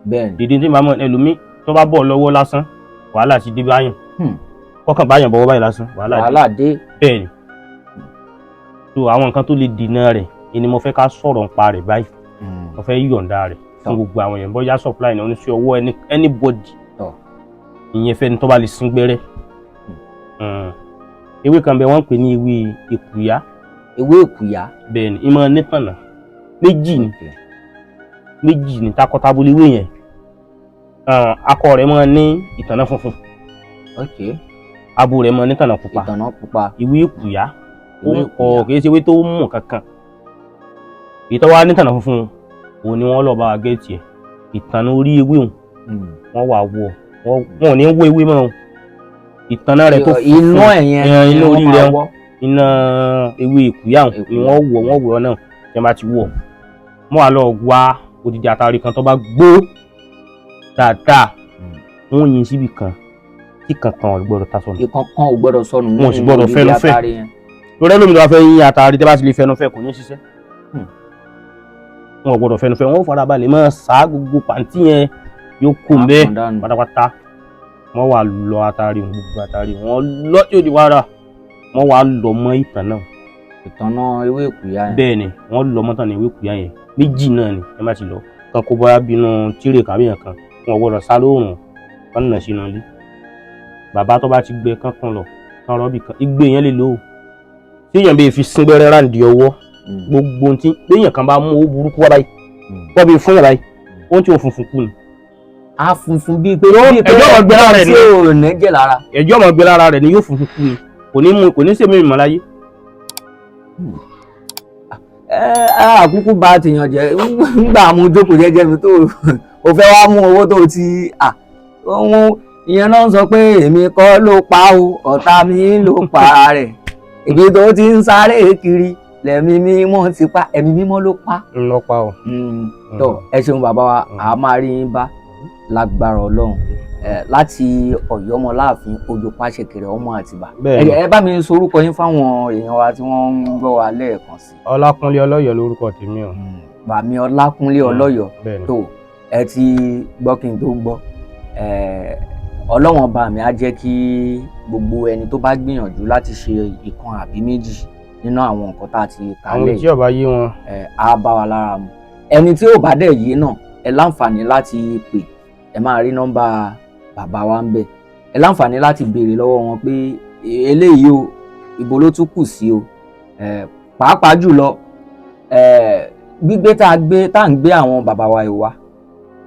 Bẹ́ẹ̀ ni. Dèdè tí màmá ẹlòmíì tó bá bọ̀ lọ́wọ́ lásán, wàhálà ti dé báyàn. Kọ́kàn báyàn bọ̀wọ́ báyìí lásán, wàhálà dé. Wàhálà dé. Bẹ́ẹ̀ ni. So àwọn nǹkan tó lè dènà rẹ̀ ni mo fẹ́ ká sọ̀rọ̀ nípa rẹ̀ báyìí. Mo fẹ́ yọ̀ǹda rẹ̀ fún gbogbo àwọn èèyàn, bóyá supply ní oníṣẹ́ ọwọ́ anybody. Ìyẹn fẹ́ni tó bá lè sín gbẹ́rẹ́. Ewé kan bẹ, wọ́n ń pè ní ewé èkùyá. Ewé èkùyá. Bẹ́ẹ̀ ni, ìmọ̀ nítànà méjì ni. Méjì ni, takọtabo léwé yẹn. Akọ rẹ̀ máa ní ìtànná funfun, abo rẹ̀ máa ní ìtànná pupa. Ìtànná pupa. Ewé èkùyá ó Ewé ń kọ èkùyá. Kì í ṣe ewé tó mú kankan. Èyí tó wá ní ìtànná funfun, òun ni wọ́n lọ bá wa gẹ́ẹ̀tì ẹ̀, ìtànná orí ewé òun. Wọ́n wà wọ̀, wọ́n ò ní wọ ewé mọ́ o, ìtànná rẹ̀ tó funfun. Iná ẹ̀yẹn Iná ni orí wọ́n rẹ̀ máa wọ́. Iná ewé ìkúyà ni. Èkùyá. Wọ́n wọ̀ náà tí wọ́n bá ti wọ̀ mọ́, wàá lọ wá odidi àtàrí kan tó bá gbó dáadáa. Wọ́n yin síbi kan tí kankan ò gbọ́dọ̀ ta sọnù. Ìkankan ò gbọ́dọ̀ sọnù. Wọn ò sì gbọ́dọ̀ nínú fẹ́nu odidi fẹ́. atare yẹn. Lórí ẹlòmíì tó bá fẹ́ yín àtàrí, tẹ́ bá ti lè fẹnu fẹ́, kò ní ṣiṣẹ́. Wọn ò gbọ́dọ̀ fẹnu fẹ́, wọn ò farabalẹ̀ máa sá gbogbo pàǹtí yẹn. Yóò kó Á mbẹ́ pọn dànù. pátápátá. Wọ́n wà lọ atari wọn, gbogbo atari wọn lọ tí ó di wàrà, wọ́n wà lọ mọ́ ìtàn náà. Ìtànná ewé ìkúyà yẹn. Bẹ́ẹ̀ ni, wọ́n lọ mọ́tàn ní ìwé kùyà yẹn, méjì náà ni. Ẹ má ti lọ kan kó bóyá bínú tírè kàbí yẹn kan, wọn gbọ́dọ̀ sá lóòrùn, kan nà sínú ilé bàbá tó bá ti gbẹ kán kan lọ kan rọ́bì kan igbe yẹn lè lò ó tí èèyàn bẹ́ẹ̀ fi sín gbẹ́rẹ́ ráǹdì ọwọ́. Gbogbo ohun tí béèyàn kan bá mú owó burúkú wá báyìí, wọ́n bí fún yàrá báyìí, ohun tí ò funfun kú ni. Á funfun bíi pé Yóò- bíi pé ẹjọ́ ọ̀gbẹ́ lára rẹ̀ tí ni. ò nẹ́jẹ̀ lára. Ẹ̀jẹ̀ ọmọ gbé lára rẹ̀ ni, yóò funfun kú ni, kò ní mú, kò ní sèmi ìmọ̀ láyé. Ẹ ẹ, àkúkú bá tèèyàn jẹ́ ńgbà mú jókòó jẹ́jẹ́ mi tó o fẹ́ wá mú owó tó o ti à òun ìyẹn náà ń sọ pé èmi kọ́ ló pa o, ọ̀tá mi ló pa rẹ̀, èmi tó ti ń sáré kiri lẹ̀mí mímọ́ ti pa, ẹ̀mí mímọ́ ló pa. Ń lọ pa o. Tó, ẹ ṣeun bàbá wa, a máa rí yín bá lágbára Ọlọ́run. Ẹ láti Ọ̀yọ́mọláàfin Ojo Pàṣẹkẹrẹ ọmọ Àtìbà. Bẹ́ẹ̀ ni. Ẹ bá mi sorúkọ yín fáwọn èèyàn wa tí wọ́n ń gbọ́ wa lẹ́ẹ̀kan sí. Ọlákúnlé Ọlọ́yọ̀ lórúkọ tèmi o. Bàmí Ọlákúnlé Ọlọ́yọ̀. Bẹ́ẹ̀ ni. Tó, ẹ ti gbọ́ kí n tó gbọ́. Ẹ Ọlọ́wọ́n bá mi á jẹ́ kí gbogbo ẹni tó bá gbìyànjú láti ṣe ìkan àbí méjì nínú àwọn nǹkan tá a ti kà Àwọn lẹ̀ tí ọba yé wọn. Ẹ á bá wa lára mu. Ẹni tí ò bá dẹ̀ yé náà, ẹ láǹfààní láti pè, ẹ máa rí nọ́mbà bàbá wa ń bẹ̀. Ẹ láǹfààní láti béèrè lọ́wọ́ wọn pé eléyìí o, ibo ló tún kù sí o. Ẹ pàápàá jùlọ, ẹ gbígbé tá a gbé, tá à ń gbé àwọn bàbá wa yìí wá,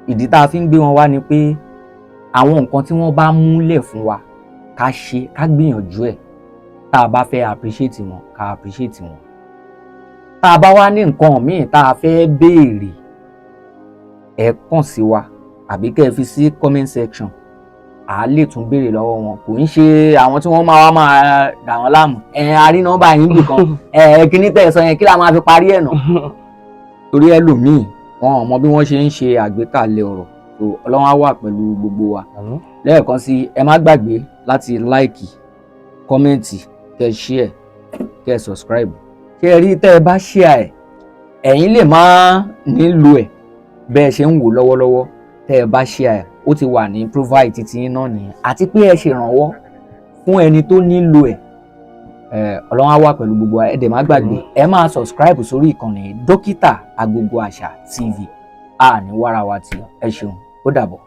ìdí tá a fi ń gbé wọn wá ni pé àwọn nǹkan tí wọ́n bá múlẹ̀ fún wa ká ṣe, ká gbìyànjú ẹ̀. Tá a bá fẹ́ appreciate wọn, ká appreciate wọn. Tá a bá wá ní nǹkan míì tá a fẹ́ béèrè, ẹ kàn sí wa àbí kẹ́ ẹ fi sí comment section, à á lè tún béèrè lọ́wọ́ wọn. Kò ń ṣe àwọn tí wọ́n máa wá máa dà wọ́n láàmú. Ẹ a rí nọ́mbà yín bì kan, ẹ kíní tẹ̀ sọ yẹn, kí la máa fi parí ẹ̀ nà? Torí ẹlòmíì, wọn ò mọ bí wọ́n ṣe ń ṣe àgbékalẹ̀ ọ̀rọ̀. Tó Ọlọ́run á wà pẹ̀lú gbogbo wa. Àmín. Lẹ́ẹ̀kan sí, ẹ má gbàgbé láti like, comment, kẹ́ share, kẹ́ subscribe. Ṣé ẹ rí, tẹ́ ẹ bá share ẹ̀, ẹ̀yin lè má nílò ẹ̀ bẹ́ẹ̀ ṣe ń wò lọ́wọ́lọ́wọ́. Tẹ́ ẹ bá share ẹ̀, ó ti wà ní profile títí yín náà nìyẹn, àti pé ẹ ṣèrànwọ́ fún ẹni tó nílò ẹ̀. Ẹ̀ Ọlọ́run á wà pẹ̀lú gbogbo wa. Ẹ dẹ̀ má gbàgbé, ẹ máa subscribe sórí ìkànnì Dókítà Agogo Àṣà TV. A ní wàrà wa tì. Ẹ ṣeun, ó dàbọ̀.